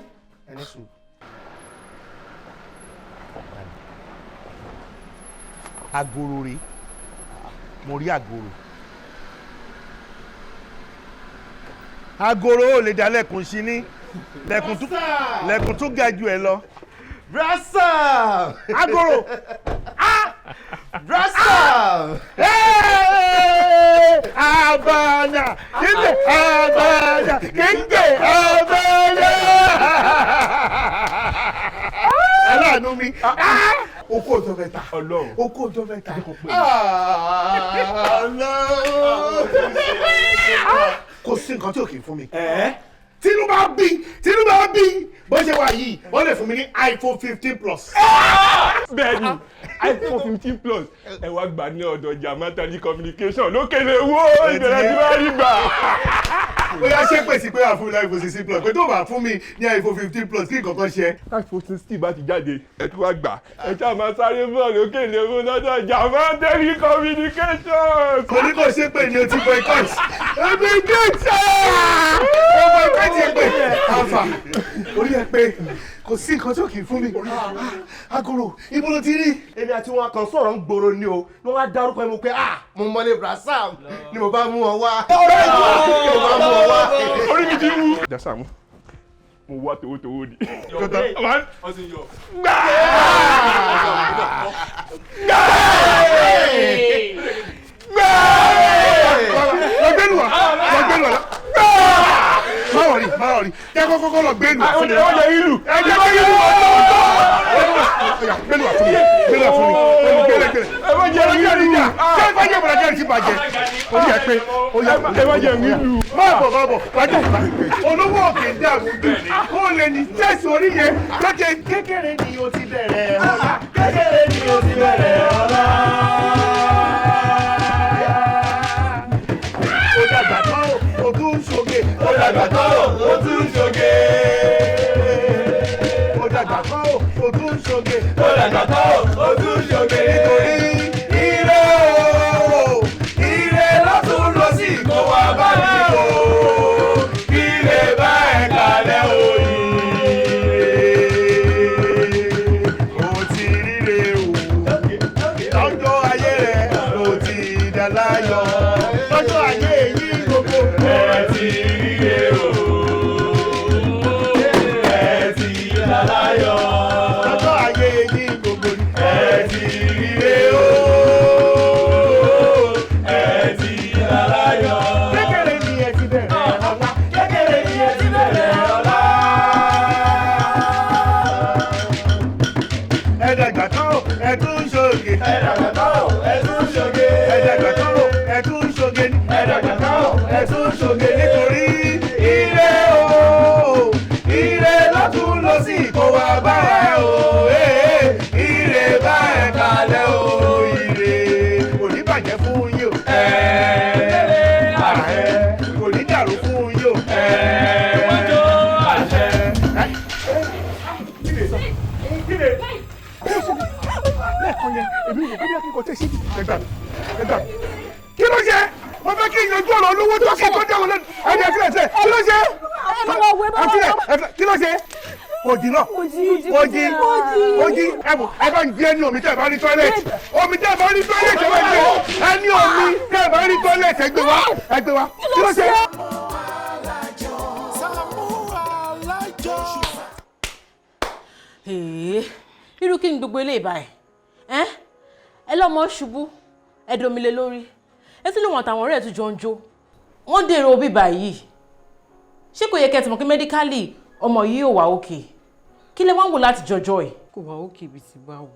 Agoro rèé, mo rí agoro. Agoro ò lè dá lẹ́kùn sí ní lẹ́kùn tó ga jù ẹ lọ. Brasa! Agoro! Brasa! Abana! Kíndé abana! Kíndé abana! Aláàánú mi. Okó ọjọ́ mẹ́ta. Okó ọjọ́ mẹ́ta. Kò sí nǹkan tí ò kì í fún mi. Tinubu bá bí bó ṣe wà yìí, wọ́n lè fún mi ní iPhone 15 plus. Bẹ́ẹ̀ni, iPhone 15 plus ẹ wá gbà ní ọ̀dọ̀ Jamata Communication lókèlè wo ìbẹ̀rẹ̀ tí wọ́n rí gbà. Ó yá ṣé pèsè pé wà fún mi ní iPhone 16 plus, pé tó bá fún mi ní iPhone 15 plus kí nǹkan kan ṣe. iPhone 16 bá ti jáde, ẹ tún wá gbà, ẹ ṣáà máa sáré bọ̀ lókèlè wo lọ́dọ̀ Jamata Communication. Kò ní kò ṣe pé ni o ti boycott. Ẹbí gẹ̀ẹ́tì o boycott yẹn pé àfà orí ẹ pé kò sí nǹkan tó kì í fún mi. Agoro, ibo ló ti rí? Èmi àti wọn kan sọ̀rọ̀ ń gbòòrò ni o, ni wọ́n wá dárúkọ ẹ̀ mo pé ah mo mọ́lé Brasam ni mo bá mú wọn wá. Orí mi ti wú. Jásàmú, mo wá tòwótòwó ni. Lọ́gbẹ́lùwà, lọ́gbẹ́lùwà, má wọ̀rí, jẹ́ kọ́kọ́ lọ gbẹ́lùwà fún mi. Ẹ jẹ́ kó ìlú wọn lọ́wọ́. Gbẹ́lùwà fún mi, gbẹ́lùwà fún mi, gbẹ́lẹ̀. Ẹ má jẹ́ ìlú. Ṣé ẹ jẹ́ bọ̀dá jẹ́ ti bàjẹ́? Ó yẹ pé ó yẹ ẹ má jẹ́ ìlú. Má bọ̀ má bọ̀, wájú olówó òkè dàrú dùn. Ó lè ní tẹ̀sí orí yẹn lókè. Kékeré ni o ti bẹ̀rẹ̀ ọlá. Kékeré ni o ti bẹ̀rẹ̀ ọlá. Ó dàgbà tán o tún ń ṣoge. Ó dàgbà tán o tún ń ṣoge. Ó dàgbà tán o tún ń ṣoge. Ó dàgbà tán o tún ń ṣoge. Nítorí ire o, ire lọ́tún lọ sí kó wá bá mi o. Ire Dìde. Lẹ́ẹ̀kan yẹn, èmi wò bí akẹ́kọ̀ọ́ tẹ̀ sí ẹgbà ẹgbà. Kí ló ṣe? Mo fẹ́ kí ìyanjú ọ̀rọ̀ olówó tó kí tó dáwọn lẹ́nu. Ẹni ẹ filẹ̀ sílẹ̀. Kí ló ṣe? Ẹ filẹ̀ ẹ filẹ̀. Kí ló ṣe? Òjì náà. Òjì. Òjì. Ẹ bò ẹ bá ń gbé ẹni omi tẹ́ ẹ bá rí tọ́lẹ̀tì. Omi tẹ́ ẹ bá rí tọ́lẹ̀tì ẹ bá ń gbé. Ẹni omi tẹ́ ẹ bá rí tọ́lẹ̀tì ẹ gbé wá. Ẹ gbé wá. Kí ló ṣe? Irú kí ni gbogbo eléyìí báyìí? Ẹ ẹ lọ́mọ ṣubú, ẹ domile lórí, ẹ sì lóun àtàwọn ọ̀rẹ́ ẹ̀ tún jọ ń jó, wọ́n dèrò bíbà yìí. Ṣé kò yẹ kẹ́ ẹ ti mọ̀ pé mẹ́díkálì ọmọ yìí ò wà òkè? Kí lẹ wá ń wò láti jọjọ́ ẹ̀? Kò wá òkè ibi tí bá wò.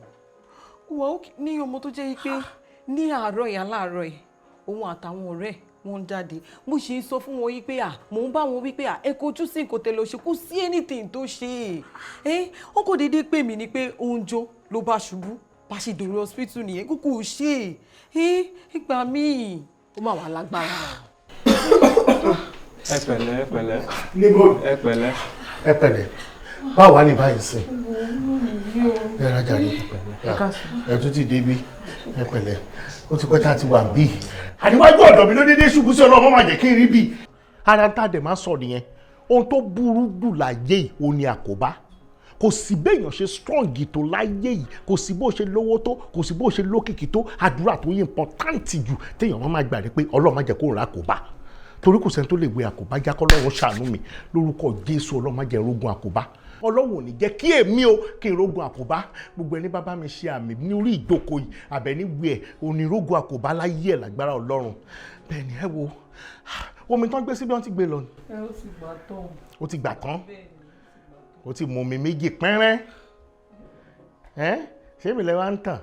Kò wá òkè ní ọmọ tó jẹ́ pé ní àárọ̀ yìí aláàárọ̀ yìí, òun àtàwọn ọ̀rẹ́ ẹ̀ wọ́n ń jáde. Mo ṣe ń sọ fún wọn wípé à mò ń bá wọn wípé à ẹ kojú sí nǹkan tẹ́lẹ̀ ṣe, kò sí anything tó ṣe é. Ó kò déédéé pè mí ni pé ó ń jó ló bá ṣubú, bá ṣe dòrò hospital nìyẹn, kúkú ṣe é ìgbà míì ó mà wà lágbára. Ẹ pẹ̀lẹ́, ẹ pẹ̀lẹ́. Níbo? Ẹ pẹ̀lẹ́. Ẹ pẹ̀lẹ́. Báwo wá ní báyìí sìn? Ẹ rájà rí. Ẹ tún ti débi. Ẹ pẹ̀lẹ́. Ó ti pẹ́ tá a ti wà bí. Àdíwájú ọ̀dọ̀ mi ló dédé ṣubú sí ọlọ́mọ máa jẹ́ kí n rí bí. Ara tá a dẹ̀ máa sọ nìyẹn. Ohun tó burú jù láyé yìí òun ni àkóbá. Kò sí béèyàn ṣe strong tó láyé yìí, kò sí bó ṣe lówó tó, kò sí bó ṣe lókìkí tó, àdúrà tó important jù téèyàn máa gbà ní pé Ọlọ́run má jẹ́ kó rà àkóbá. Torí kò sẹ́ni tó lè wé àkóbá jákọ́ lọ́wọ́ ṣàánú mi lórúkọ Jésù. Ọlọ́run má jẹ́ rógun àkóbá. Ọlọ́run ò ní jẹ́ kí èmi o kí n rógun àkóbá. Gbogbo ẹni bá bá mi ṣe àmì ní orí ìjókòó yìí àbẹ̀ní wí ẹ̀ onírógun àkóbá láyé ẹ̀ lágbára Ọlọ́run. Bẹ́ẹ̀ ni ẹ wo omi tán gbé síbi wọ́n ti gbé lọ ni. Ẹ ó ti gbà tán. Ó ti gbà tán. Ó ti mú omi méjì pẹ́rẹ́. Ẹ́ ṣé mi lẹ wá ń tàn?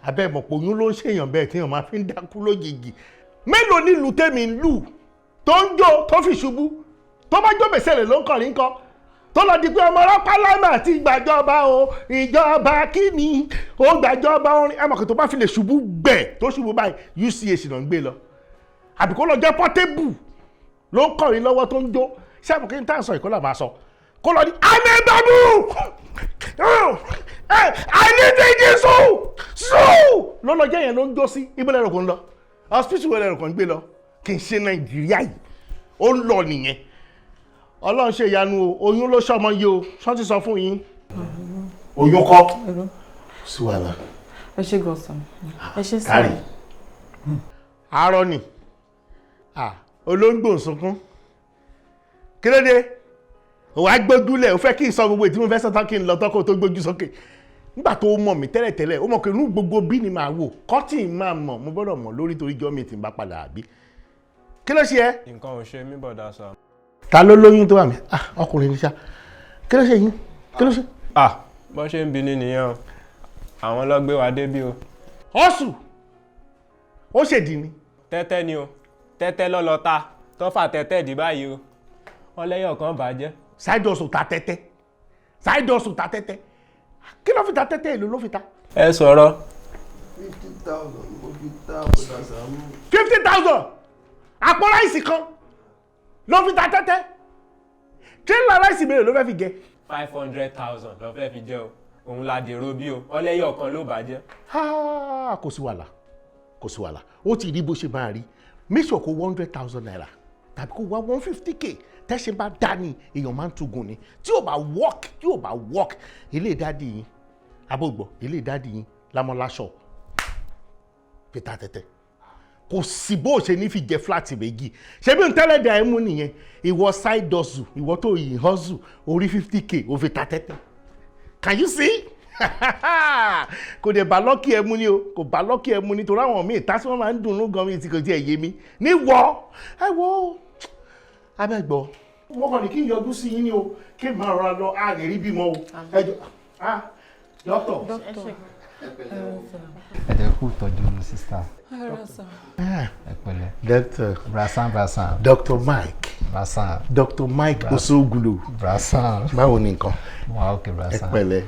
Abẹ́ mọ̀pọ̀ oyún ló ń ṣèyàn bẹ́ẹ̀ tí èèyàn máa fi ń dákú lójijì. Mélòó nílùú tèmi ń lù tó ń jó tó fi ṣubú tó bá jó bèsè ló ń kọrin kọ tó lọ di pé ọmọ ọlọ́pàá lámà ti gbàjọba o, ìjọba kí ni ó gbàjọba orin. Ẹ mọ̀ kí tó bá fi lè ṣubú gbẹ̀ tó ṣubú báyìí UCH náà ń gbé lọ, àbí kó lọ jẹ́ Portable ló ń kọrin lọ́wọ́ tó ń jó. Ṣé àmọ̀ kí n tá à ń sọ ìkọlà máa sọ kó lọ di amẹ́bàbù àìnídìí sùn sùn ló lọ jẹ́ yẹn ló ń jó sí. Ibo lẹ́rọ kò ń lọ? Hospital lẹ́rọ kò ń gbé lọ? Kì í ṣe Nàìjíríà yìí ó ń lọ nìyẹn. Ọlọ́run ṣe ìyanu o, oyún ló ṣọmọ yìí o, ṣọ́ ti sọ fún yín. Oyún kọ́ sí wàhálà. Ẹ ṣe gọ̀sán. Ẹ ṣe sọ. Kárì àárọ̀ ni olóńgbò ń sunkún. Kí ló dé? Ò wá gbójúlẹ̀, ò fẹ́ kí n sọ gbogbo ètí mo fẹ́ sọ tán kí n lọ tọ́kọ̀ tó gbójú sókè. Nígbà tó mọ̀ mí tẹ́lẹ̀tẹ́lẹ̀, ó mọ̀ pé inú gbogbo bí ni màá wò, kọ́tì máa mọ̀, mo gbọ́dọ̀ mọ̀ lórí torí jọ́ mi tí n bá padà àbí. Kí ló ṣe ẹ́? Nǹkan ò ṣe mí bọ̀dà Sàámú. Ta ló lóyún tó wà mí? Ọkùnrin ní sá. Kí ló ṣe yín? Kí ló ṣe? Bọ́n ṣe ń bi ni nìyẹn o, àwọn ló gbé wa débí o. Ọ̀sù ó ṣèdí ni. Tẹ́tẹ́ ni o, tẹ́tẹ́ lọ́lọ́ ta, tọ́fà tẹ́tẹ́ dì báyìí o, wọ́n lẹ́yọ̀ kan bàjẹ́. Ṣáìdọ̀sù ta tẹ́tẹ́, ṣáìdọ̀sù ta tẹ́tẹ́, kí ló fi ta tẹ́tẹ́? Èlò ló fi ta. Ẹ sọ̀rọ̀. 50,000 mo fi ta bọ̀dà Sàámú. 50,000 àpò ráìsì kan ló fi ta tẹ́tẹ́. Tírélà ráìsì mélòó ló fẹ́ fi jẹ? 500,000 ló fẹ́ fi jẹ o, òun la dèrò bí o, wọ́n lẹ́yọ̀ kan ló bàjẹ́. Kò sí wàhálà, kò sí wàhálà, ó ti rí bó ṣe máa rí. Make sure kó 100,000 naira tàbí kó wá 150K. Tẹ́sí bá dá ní èèyàn máa ń tugun ni. Tí ò bá work, tí ò bá work, ilé ìdádì yín abógbọ̀, ilé ìdádì yín lámọ́láṣọ fi ta tẹ́tẹ́. Kò sí bó ṣe ní fi jẹ fúláàtì méjì. Ṣebí n tẹ́lẹ̀ dà ẹ́ mú nìyẹn. Ìwọ side hustle, ìwọ tó yìn hustle orí 50K ó fi ta tẹ́tẹ́. Can you see? Kò dẹ̀ bá lọ́kì ẹ mú ni o, kò bá lọ́kì ẹ mú ni torí àwọn míì tásí wọn máa ń dunnú gan mi tí kò tiẹ̀ yé mi. Níwọ̀ ẹ wo abẹ́gbọ́. Wọ́n kàn ní kí n yọjú sí yín ni o, kí n máa rọra lọ, a lè rí bímọ o. Ẹ jọ dọ́kítọ̀. Ẹ jẹ́ kú tọ́jú sísá. Ẹ pẹ̀lẹ́. Doctor. Brasan Brasan. Dr. Mike. Brasan. Dr. Mike Osogulu. Brasan. Báwo ni nǹkan? Wà ókè Brasan. Ẹ pẹ̀lẹ́.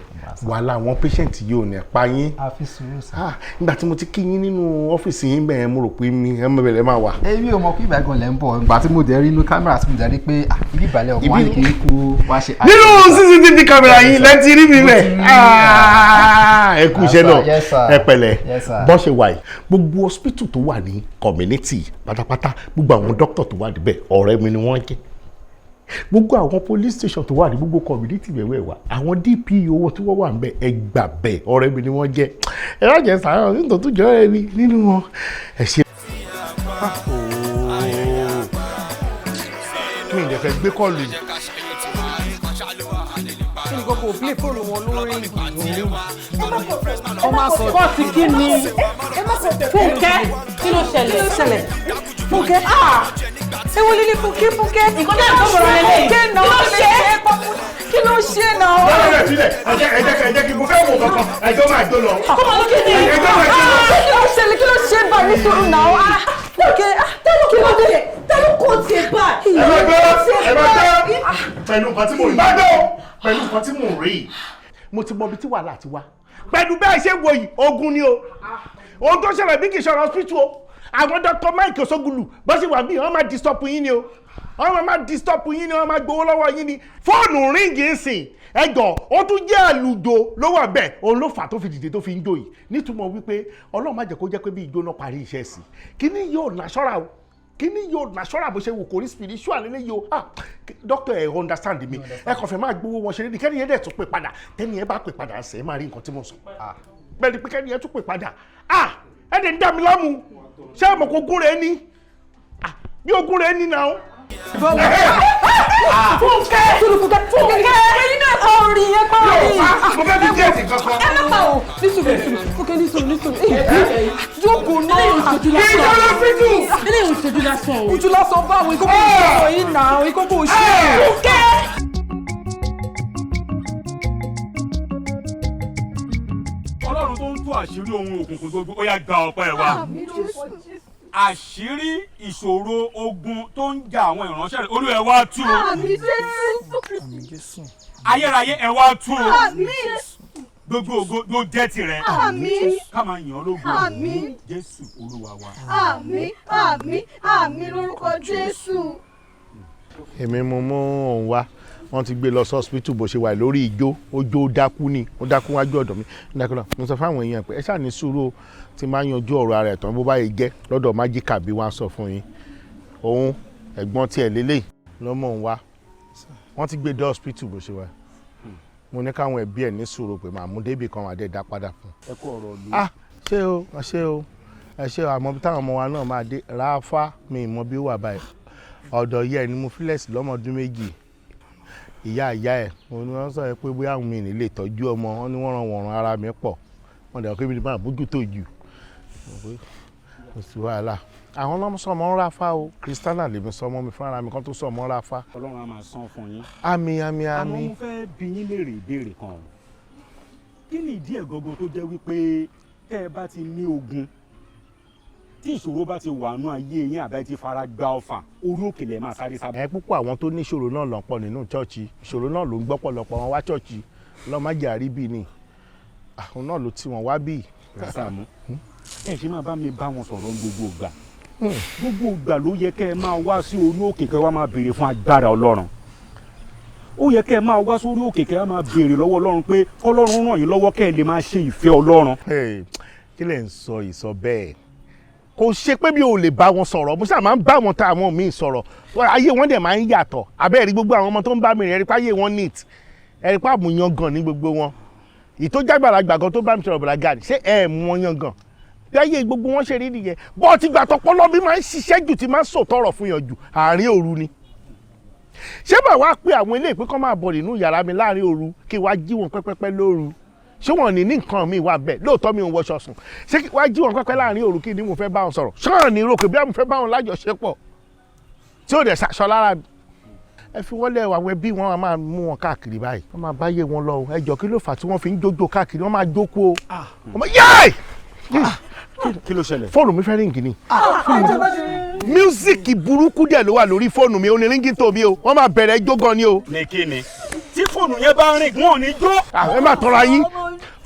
Wàhálà àwọn patient yìí ò ní pa yín. A fi sùúrù sir. Ah, nígbà tí mo ti kí yín nínú ọ́fíìsì yín bẹ́ẹ̀, mo rò pé mi ẹ mọ̀ bẹ̀rẹ̀ máa wà. Èmi ò mọ̀ pé ìgbà gan lẹ̀ ń bọ̀. Ìgbà tí mo dẹ̀ rí inú kámẹ́rà tí mo dẹ̀ rí pé ah, ibi ìbàlẹ̀ ọkọ̀ wá ní kí n kú wá ṣe. Nínú CCTV camera yín lẹ ti rí mi bẹ̀. Ah, ẹ kú iṣẹ́ náà. Yes, sir. Ẹ pẹ̀lẹ́. Yes, sir. Bọ́n ṣe wà yìí, gbogbo hospital tó wà ní community pátápátá, gbogbo àwọn doctor tó wà níbẹ̀, ọ̀rẹ́ mi ni wọ́n jẹ́. Gbogbo àwọn police station tó wà ní gbogbo community wẹ̀wẹ̀ wa, àwọn DPO owó tí wọ́n wà ń bẹ̀, ẹ gbà bẹ̀, ọ̀rẹ́ mi ni wọ́n jẹ́. Ẹ má jẹ́ sàárọ̀ nítorí tó jọ ẹ mi nínú wọn. Ẹ ṣe. Mi ì dẹ̀ fẹ́ gbé kọ́ọ̀lù yìí. Kí ni kókó play fóònù wọn lórí ìlú? Ọmọ kọ́ọ̀tì kí ni? Fúnkẹ́, kí ló ṣẹlẹ̀? Kí ló ṣẹlẹ̀? Fúnkẹ́, ah! Ewu lílí Fúnkẹ́, Fúnkẹ́. Nǹkan náà tó bọ̀rọ̀ lélẹ̀. Fúnkẹ́ náà, Kí ló ṣe? Kí ló ṣe náà? Ẹ filẹ̀, ẹ jẹ́ ẹ jẹ́ kí mo fẹ́ wò kankan, ẹjọ́ máa jó lọ. Kọ́mọ ló kí ni? Ẹjọ́ máa jó lọ. Kí ló ṣẹlẹ̀? Kí ló ṣe báyìí ní sùúrù náà? Ah! Fúnkẹ́, ah! Kí ló dé? Tẹ́lú kò tiẹ̀ báyìí. Ẹ máa gbọ́, ẹ máa gbọ́. Pẹ̀lú nǹkan tí mo rí. Bá gbọ́, pẹ̀lú nǹkan tí mo rí. Mo ti mọ ibi tí wàhálà ti wá. Pẹ̀lú bẹ́ẹ̀ ṣe wo yìí, ogun ni o. Ohun tó ṣẹlẹ̀ bí kì í ṣe ọ̀rọ̀ hospital o. Àwọn Dr. Mike Osogulu bó ṣe wà bí wọ́n máa disturb yín ni o. Wọ́n máa disturb yín ni, wọ́n máa gbowó lọ́wọ́ yín ni. Fóònù ríǹgì ń sìn. Ẹjọ́ ó tún jẹ́ àlùjọ ló wà bẹ́ẹ̀. Òun ló fà tó fi dìde tó fi ń jó yìí. Nítumọ̀ wípé Ọlọ́run má jẹ́ kó jẹ́ pé bí ijó náà parí iṣẹ́ sí. Kíní yóò nàṣọ́ra o, kíní yóò nàṣọ́ra bó ṣe wù kó rí spiritual lélẹ́yìí o. Ah, doctor, ẹ understand mi, ẹ kàn fẹ́ máa gbowó wọn ṣeré ní kẹ́ni yẹn dẹ̀ tún pè padà. Tẹ́ni yẹn bá pè padà ṣe é máa rí nǹkan tí mo sọ bẹ́ẹ̀ ni pé kẹ́ni yẹn tún pè padà. Ah, ẹ dẹ̀ ń dá mi láàmú. Ṣé ẹ mọ̀ kó ogún rẹ̀ ní? Ah, bí ogún rẹ̀ ní náà. Fúnkẹ́! Fúnkẹ́! Fúnkẹ́! Ẹyin náà kọ orin yẹn, kọ orin. Mo fẹ́ fi díẹ̀ sí kankan. Ẹ má pa o. Nísùrù, nísùrù. Fúnkẹ́, nísùrù, nísùrù. Jókòó náà. Eléyìí ò ṣojú lásán. Eléyìí ò ṣojú lásán o. Ojú lásán báwo? Ìkókó òṣìṣẹ́ yìí nà ó, ìkókó òṣìṣẹ́. Fúnkẹ́! Ọlọ́run tó ń tú àṣírí ohun òkùnkùn gbogbo, ó yá gba ọpẹ́ wa. Àṣírí ìṣòro ogun tó ń ja àwọn ìránṣẹ́ rẹ̀, Olúwa ẹ wá tú o. Àmín Jésù. Ayérayé, ẹ wá tú o. Àmín. Gbogbo ògo ló jẹ́ tirẹ̀. Àmín. Ká máa yàn ọ́ lógo. Àmín. Jésù Olúwa wa. Àmín, àmín, àmín lórúkọ Jésù. Èmi mo mú òun wá, wọ́n ti gbé lọ sí hospital bó ṣe wà lórí ijó. Ó jó dákú ni, ó dákú wájú ọ̀dọ̀ mi. Dákú náà, mo sọ fáwọn èèyàn pé ẹ ṣáà ní sùúrù o, tí máa yanjú ọ̀rọ̀ ara ẹ̀ tán, bó bá yẹ jẹ́ lọ́dọ̀ májíkà bí wọ́n á sọ fún yín. Òun ẹ̀gbọ́n tiẹ̀ lélẹ̀ lọ́mọ òun wá, wọ́n ti gbé dé hospital bó ṣe wà. Mo ní káwọn ẹbí ẹ̀ ní sùúrù pé màá mú débì kan wà dé dá padà fún un. Ẹ kú ọ̀rọ̀ lu. Ah, ṣé o, ṣé o, ẹ ṣé o. Àmọ́ bí táwọn ọmọ wa náà máa dé ráfá, mi ì mọ bí ó wà báyìí. Ọ̀dọ̀ yẹ ni mo fílẹ̀sì lọ́mọdún 2. Ìyá ìyá ẹ̀ mo ní wọ́n sọ pé bóyá àwọn mi ní lè tọ́jú ọmọ wọn ní wọ́n ràn wọ̀ràn ara mi pọ̀, wọ́n dẹ̀ pé mi ní máa bójú tó jù. Kò sí wàhálà, àwọn ọlọ́mọ sọmọ ń ráfá o. Kristiana lèmi sọmọ mi fúnra mi kan tó sọmọ ń ráfá. Ọlọ́run á máa san fún yín. Àmín, àmín, Àmọ́ àmín. mo fẹ́ bi yín léèrè ìbéèrè kan o. Kí ni ìdí ẹ̀ gangan tó jẹ́ wípé tẹ́ ẹ bá ti ní ogun, tí ìṣòro bá ti wà nú ayé yín, àbẹ́ ti fara gba ọfà, orí òkè lẹ̀ máa sáré sábà? Ẹ púpọ̀ àwọn tó ní ìṣòro náà ló ń pọ̀ nínú chọ́ọ̀chì. Ìṣòro náà ló ń gbọ́ pọ̀lọpọ̀ wọn wá chọ́ọ̀chì. Lọ́mọdé àríbí ni àwọn náà ló ti wọn wá bí. Sàámú, ẹ ṣe máa bá mi bá wọn sọ̀rọ̀ gbogbo ìgbà. Gbogbo ìgbà ló yẹ kẹ́ ẹ máa wá sí orí òkè, kẹ́ ẹ wá máa béèrè fún agbára Ọlọ́run. Ó yẹ kẹ́ ẹ máa wá sórí òkè, kẹ́ ẹ máa béèrè lọ́wọ́ Ọlọ́run pé kọ́lọ́run ràn yín lọ́wọ́ kẹ́ ẹ lè máa ṣe ìfẹ́ Ọlọ́run. Kí lè ń sọ ìsọ bẹ́ẹ̀? Kò ṣe pé mi ò lè bá wọn sọ̀rọ̀, mo sábà máa ń bá wọn ta àwọn míì sọ̀rọ̀, ayé wọn dẹ̀ máa ń yàtọ̀. Abẹ́ẹ̀rí gbogbo àwọn ọmọ tó ń bá mi rìn, ẹ̀rí páyé wọn neat, ẹ̀rí pa àmúyan gan ní gbogbo wọn. Ìtójàgbàlagbà gan tó bá mi sọ̀rọ̀ bọ̀dà gàdí, ṣé ẹ̀ mú wọn yan gan? Bí ayé gbogbo wọn ṣe rí nìyẹn. Bọ́ ti gbà tọpọlọ mi máa ń ṣiṣẹ́ jù, tí máa ń sòtọ̀rọ̀ fún yàn jù, àárín òru ni. Ṣé bá wàá pé àwọn ilé ìpín kan máa bọ̀ nínú yàrá mi láàárín òru kí wàá jí wọn pẹ́pẹ́pẹ́ lóru? Ṣé wọn ní nǹkan mi wà bẹ́ẹ̀? Lóòótọ́ mi ò wọṣọ sùn. Ṣé kí wàá jí wọn pẹ́pẹ́ láàárín òru kí ni mo fẹ́ bá wọn sọ̀rọ̀? Ṣáà ní rò pé bí mo fẹ́ bá wọn lájọṣepọ̀ tí ò dẹ̀ ṣaṣọ lára mi. Ẹ fi wọ́n lẹ̀, àwọn ẹbí wọn máa mú wọn káàkiri báyìí, wọ́n máa báyé wọn lọ. Ẹ jọ, kí ló fà tí wọ́n fi ń jójó káàkiri? Wọ́n máa jókòó o. Yéè! Kí ló ṣẹlẹ̀? Fóònù mi fẹ́ ríǹgì ni. Music burúkú dẹ̀ ló wà lórí fóònù mi, ó ní ringtone mi o, wọ́n máa bẹ̀rẹ̀ ijó gan ni o. Ní kí ni? Tí fóònù yẹn bá rìn, wọn ò ní jó. Ẹ máa tọrọ yín.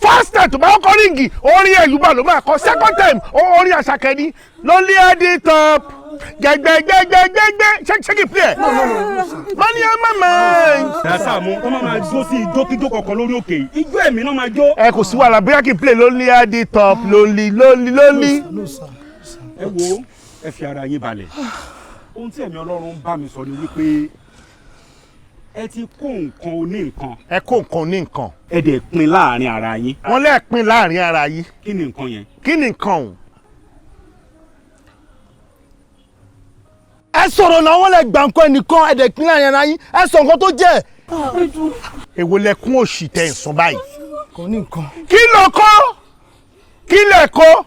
First time tó bá kọ́kọ́ ring, orin Ẹ̀yùbá ló máa kọ. Second time, orin Àṣàkẹ́ ni. Lonely at the top. Gbẹgbẹgbẹgbẹgbẹ. Ṣé kí n play ẹ̀? Money on my mind. Sàmú tó máa jó sí ijókíjó kankan lórí òkè yìí. Ijó ẹ̀mí náà máa jó. Ẹ kò sí wàhálà, bóyá kí n play lonely at the top, lonely, lonely, lonely. Ẹ wo, ẹ fi ara yín balẹ̀. Ohun tí ẹ̀mí Ọlọ́run ń bá mi sọ ni wípé ẹ ti kó nǹkan oní nǹkan. Ẹ kó nǹkan oní nǹkan. Ẹ dẹ̀ pín láàrin ara yín. Wọ́n lẹ́ẹ̀ pín láàrin ara yín. Kí ni nǹkan yẹn? Kí ni nǹkan ọ̀hún? Ẹ sọ̀rọ̀ náà, wọ́n lè gbà nǹkan ẹnìkan, ẹ dẹ̀ pín láàrin ara yín, ẹ sọ nǹkan tó jẹ́. Èwo lẹkún òṣì tẹ̀ ń sùn báyìí? Kò ní nǹkan. Kí ló kọ́? Kí lẹ kọ́?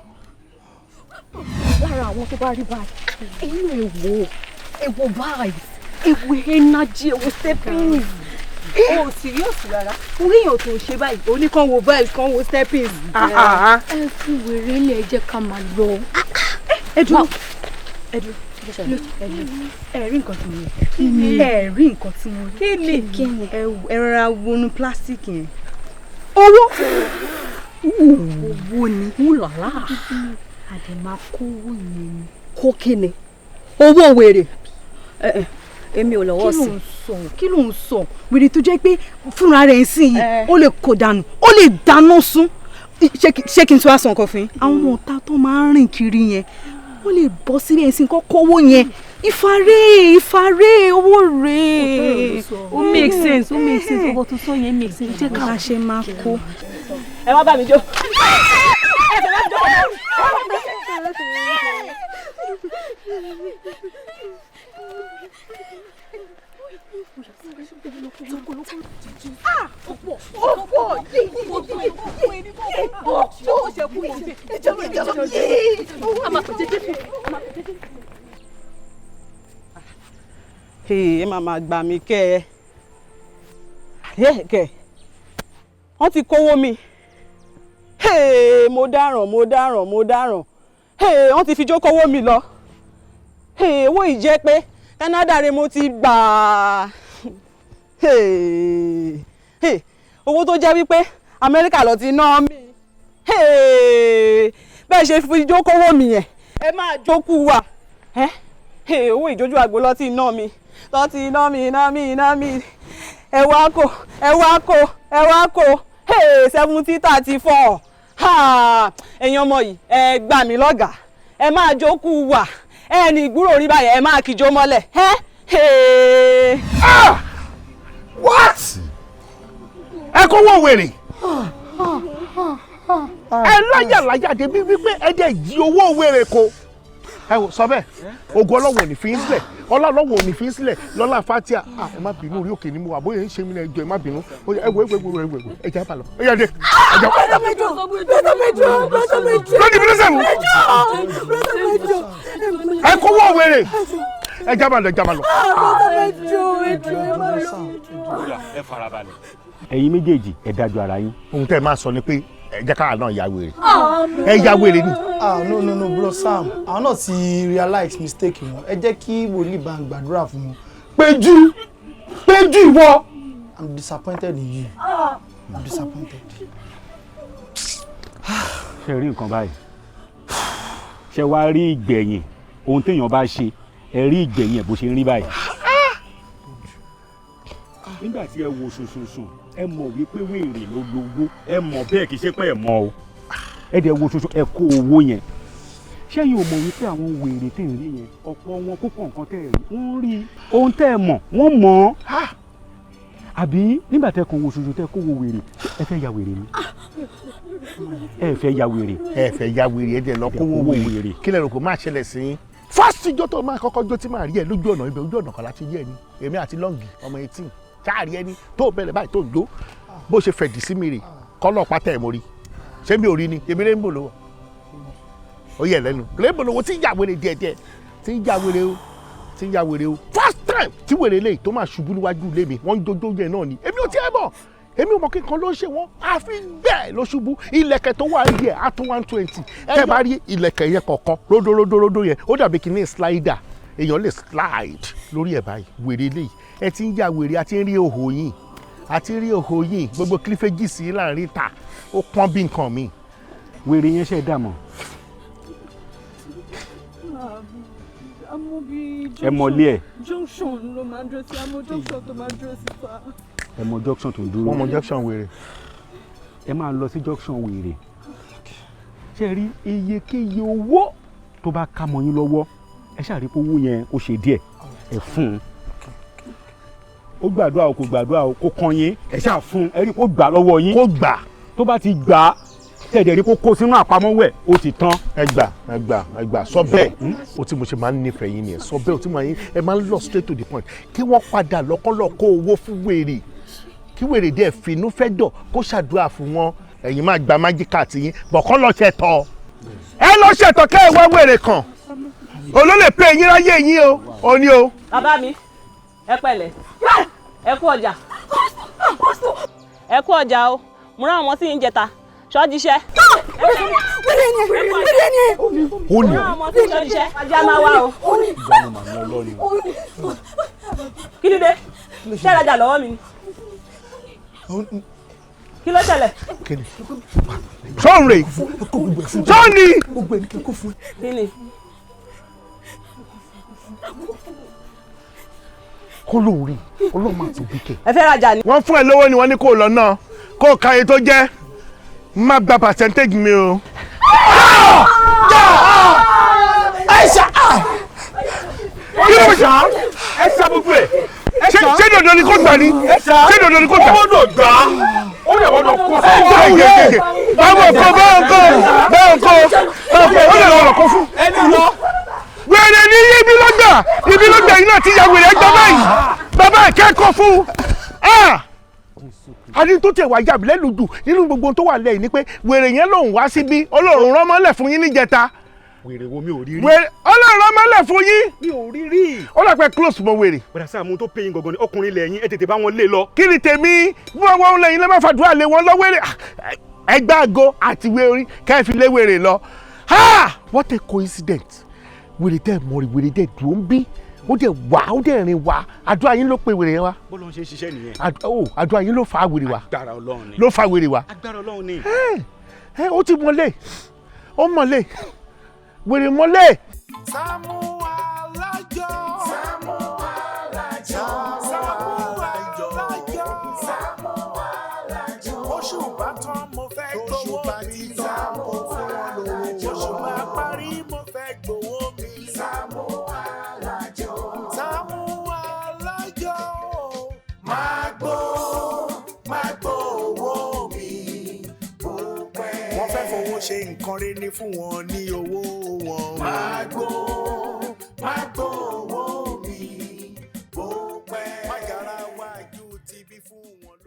Lára àwọn tó bá rí báyìí, inú èwo èwo vibes, èwo energy, èwo steppings. O serious rárá, orí èèyàn tó ṣe báyìí, oní kan wo vibes, kan wo steppings. Ẹ fi wèrè ilé, ẹ jẹ́ ká máa lọ. Ẹ dúró, ẹ dúró, ẹ rí nǹkan tí mo rí, ẹ rí nǹkan tí mo rí. Kí ni? Ẹ rọra wọnú plastic yẹn. Owó. Owó ni wúlọ̀lá. Àdè máa kówó yẹn ni. Kó kí ni? Owó wèrè. Èmi ò lọ́wọ́ sí. Kí ló ń sọ? Wèrè tó jẹ́ pé fúnra rẹ̀ ń sìn yìí, ó lè kó dànù, ó lè dáná sun. Ṣé kí n tún wá sọ nǹkan fún yín? Àwọn ọmọ ọ̀tá tó máa ń rìn kiri yẹn, wọ́n lè bọ́ sílẹ̀ ẹ̀sìn kọ́ kówó yẹn. Ìfarẹ́, ìfarẹ́, owó rèé. Ó make sense, ó make sense, owó tó sọ yẹn make sense. Jẹ́ ká ṣe máa kó. Ẹ wá bá mi jó. Ẹ máa máa gbà mí kẹ́ ẹ kẹ́ wọ́n ti kówó mi. Mo dáràn, mo dáràn, mo dáràn. Wọ́n ti fi jó kówó mi lọ. Owó yìí jẹ́ pé Canada rẹ mo ti gbà á. Owó tó jẹ́ wípé Amẹ́ríkà ló ti ná mi. Bẹ́ẹ̀ ṣe fi jó kówó mi yẹn, ẹ máa jókòó wa. Owó ìjójú àgbo ló ti ná mi, ló ti ná mi, ná mi, ná mi. Ẹ wá kó, ẹ wá kó, ẹ wá kó. 7034. Ẹ̀yin ọmọ yìí, ẹ gbà mí lọ́gàá, ẹ máa jókòó wa. Ẹ ní ìgbúrò rí báyẹn, ẹ máa kíjó mọ́lẹ̀. What? Ẹ kó wọ́n wèrè. Ẹ láyàláyà débi wípé ẹ dẹ̀ jí owó wèrè ko. Ẹ wò sọ bẹ́ẹ̀, ògo Ọlọ́run ò ní fi í sílẹ̀, Ọlọ́run ò ní fi í sílẹ̀, lọ́lá fatia. Ẹ má bínú, orí òkè ni mo wà, bóyá ń ṣe mí ní ẹjọ́, ẹ má bínú. Ẹ wo, ẹ wo, ẹ wo, ẹ jẹ́ àbálọ. Ẹ yà dé. Lódì bí lọ́sẹ̀ mú. Ẹ kó wọ́n wèrè. Ẹ jábà lọ, ẹ jábà lọ. Ẹ farabalẹ̀. Ẹ̀yin méjèèjì, ẹ dájú ara yín. Ohun tẹ́ ẹ máa sọ ni pé ẹ jẹ́ káà náà ya wèrè. Ẹ ya wèrè ni. Ah, no, no, no, bro Sam, àwọn náà ti realize mistake wọn. Ẹ jẹ́ kí wòlíì bá ń gbàdúrà fún wọn. Péjú, Péjú ìwọ. I'm disappointed in you. I'm disappointed. Ṣé rí nǹkan báyìí? Ṣé wàá rí ìgbẹ̀yìn ohun téèyàn bá ṣe? Ẹ rí ìgbẹ̀yìn ẹ̀ bó ṣe ń rí báyìí. Nígbà tí ẹ wo sùnsùnsùn, ẹ mọ̀ wípé wèrè ló lówó, ẹ mọ̀ bẹ́ẹ̀, kì í ṣe pé ẹ mọ̀ o. Ẹ dẹ̀ wo sùnsùn, ẹ kó owó yẹn. Ṣẹ́yìn ò mọ̀ wípé àwọn wèrè tẹ̀ ń rí yẹn, ọ̀pọ̀ wọn púpọ̀ nǹkan tẹ̀ rí, wọ́n rí ohun tẹ́ ẹ mọ̀, wọ́n mọ̀ ọ́. Àbí nígbà tẹ́ kàn wo sùnsùn, tẹ́ kó wo wèrè, ẹ fẹ́ ya wèrè ni? Ẹ fẹ́ ya wèrè. Ẹ fẹ́ ya wèrè, ẹ dẹ̀ lọ kó wo wèrè. Kí lẹ rò kó máa ṣẹlẹ̀ sí yín? Fásitì ijó tó máa kọ́kọ́ jó tí máa rí ẹ lójú ọ̀nà ibẹ̀, ojú ọ̀nà kan láti yé ẹ ní. Èmi àti Lọ́ngì ọmọ 18 ṣáàrí ẹni tó bẹ̀rẹ̀ báyìí tó ń jó, bó ṣe fẹ̀dí sí mi rè, kọ́lọ̀ pátá ẹ̀ mo rí. Ṣé mi ò rí ni? Èmi rainbow lówó. Ó yẹ lẹ́nu rainbow lówó tí ń ya wèrè díẹ̀díẹ̀, tí ń ya wèrè o, tí ń ya wèrè o. First time tí wèrè lè tó máa ṣubú níwájú ilé mi, wọ́n ń jójó yẹn náà ni. Èmi ò tiẹ̀ bọ̀, Èmi ò mọ̀ kí nǹkan ló ń ṣe wọ́n. Àfi bẹ́ẹ̀ ló ṣubú. Ilẹ̀kẹ̀ tó wà yẹ á tó 120. Tẹ́ bá rí ilẹ̀kẹ̀ yẹn kọ̀ọ̀kan ródóródóródó yẹn, ó dàbí kíní slider. Èèyàn lè slide lórí ẹ̀ báyìí. Wèrè eléyìí. Ẹ ti ń ya wèrè, a ti ń rí òhò yín. A ti ń rí òhò yín. Gbogbo cleavages yín láàrin ta. Ó pọ́n bí nǹkan mi. Wèrè yẹn ṣe dà mọ́. Ẹ mọ ilé ẹ̀. Junction ló máa ń dúró sí, àmọ́ junction tó máa ń dúró sí fa. Ẹ mọ junction tó ń dúró. Wọ́n mọ junction wèrè. Ẹ máa lọ sí junction wèrè. Ṣé rí iyekíye owó tó bá ká mọ́ yín lọ́wọ́, ẹ ṣáà rí pé owó yẹn ó ṣe díẹ̀, ẹ fún un. Ó gbàdúrà o, kò gbàdúrà o, kò kàn yín, ẹ ṣáà fún un, ẹ rí pé ó gbà lọ́wọ́ yín. Kó gbà. Tó bá ti gbà á, tẹ̀dẹ̀ rí kó kó sínú àpamọ́wọ́ ẹ̀, ó ti tán. Ẹ gbà, ẹ gbà, ẹ gbà, sọ bẹ́ẹ̀. O tí mo ṣe máa ń nífẹ̀ẹ́ yín nìyẹn. Sọ bẹ́ẹ̀, o tí mo máa ń, ẹ máa ń lọ straight to the point. Kí wọ́n padà lọ́kọ́lọ́ kó owó fún wèrè. Kí wèrè díẹ̀ finú fẹ́ dọ̀ kó ṣàdúrà fún wọn. Ẹ̀yin máa gba májíkà tì yín, bọ̀kọ́ lọ ṣẹ̀tọ̀. Ẹ lọ ṣẹ̀tọ̀ kẹ́ ẹ wá wèrè kàn. Olólè pé eyín ráyé yín o, o ní o. Bàbá mi, ẹ pẹ̀lẹ́, ẹ kú ọjà. Ẹ kú ọjà o, mo rán àwọn sí yín jẹta. Ṣọ́jíṣẹ́. Wẹ́rẹ́ ni ẹ, wẹ́rẹ́ ni ẹ. Ó ní. Mo rán àwọn sí ṣọ́jíṣẹ́. Ajá máa wá o. Kí ló dé? Ṣé ìrajà lọ́wọ́ mi ni? Kí ló ṣẹlẹ̀? Sọ́ọ̀rì. Sọ́ọ̀nì. Kí ni? Kó ló rí, Ọlọ́run máa tóbi kẹ̀. Ẹ fẹ́ rajà ni. Wọ́n fún ẹ lówó ni wọ́n ní kó lọ náà, kó ka iye tó jẹ́, má gba percentage mi o. Ẹ ṣá. Kí ló ṣá? Ẹ ṣá gbogbo ẹ̀. Ṣé dandan ni kò gbà ni? Ṣé dandan ni kò gbà? Ó gbọ́dọ̀ gbà á. Ó lè gbọ́dọ̀ kó fún. Báwo kó, báwo kó, báwo kó, báwo kó, ó lè gbọ́dọ̀ kó fún. Ẹni lọ. Wèrè ní ibi ló gbà, ibi ló gbà iná ti ya wèrè ẹgbẹ́ báyìí. Bàbá ẹ̀ kẹ́kọ̀ọ́ fún. Àní tó tẹ̀ wá yàbí lẹ́nu dù nínú gbogbo tó wà lẹ́yìn ni pé wèrè yẹn lòun wá síbí, Ọlọ́run rán mọ́lẹ̀ fún yín níjẹta. Wèrè wo mi ò rí rí. Wèrè Ọlọ́run rán mọ́lẹ̀ fún yín. Mi ò rí rí. Ó dà pé close mọ́ wèrè. Bọ̀dà Sàámú tó pé yín gangan ni ọkùnrin ilẹ̀ yín, ẹ tètè bá wọn lé lọ. Kí ni tèmi? Bí wọ́n wọ́n lẹ́yìn lẹ́ máa fàdúrà lé wọn lọ́wọ́rẹ́. Ẹgbẹ́ àgọ́ àti ìwé orí kẹ́ ẹ fi lé wèrè lọ. Ha! What a coincidence. Wèrè tẹ́ mọ̀ rí, wèrè tẹ́ dùn ún bí. Ó dẹ̀ wá, ó dẹ̀ rìn wá. Àdúrà yín ló pe wèrè yẹn wá. Bọ́lá ń ṣe ṣiṣẹ́ nìyẹn. Àdúrà yín ló fa wèrè wá. Agbára Ọlọ́run ni. Ló fa wèrè wá. Agbára Ọlọ́run ni. Ẹ ó ti mọ̀lé. Ó mọ̀lé. Wèrè mọ̀lé. Sàámú Alájọ. Sàámú Alájọ. Sàámú Alájọ. Sàámú Alájọ. Oṣù bá tán mo fẹ́ gbowó mi. Sàámú Alájọ. Oṣù bá parí mo fẹ́ gbowó mi. Sàámú Alájọ. Sàámú Alájọ. Máa gbó, máa gbó owó mi. Bó pẹ́. Wọ́n fẹ́ fowó ṣe nǹkan rere ní fún wọn ní owó wọn. Máa gbó, máa gbó owó mi. Bó pẹ́. Májàra wájú ti bí fún wọn.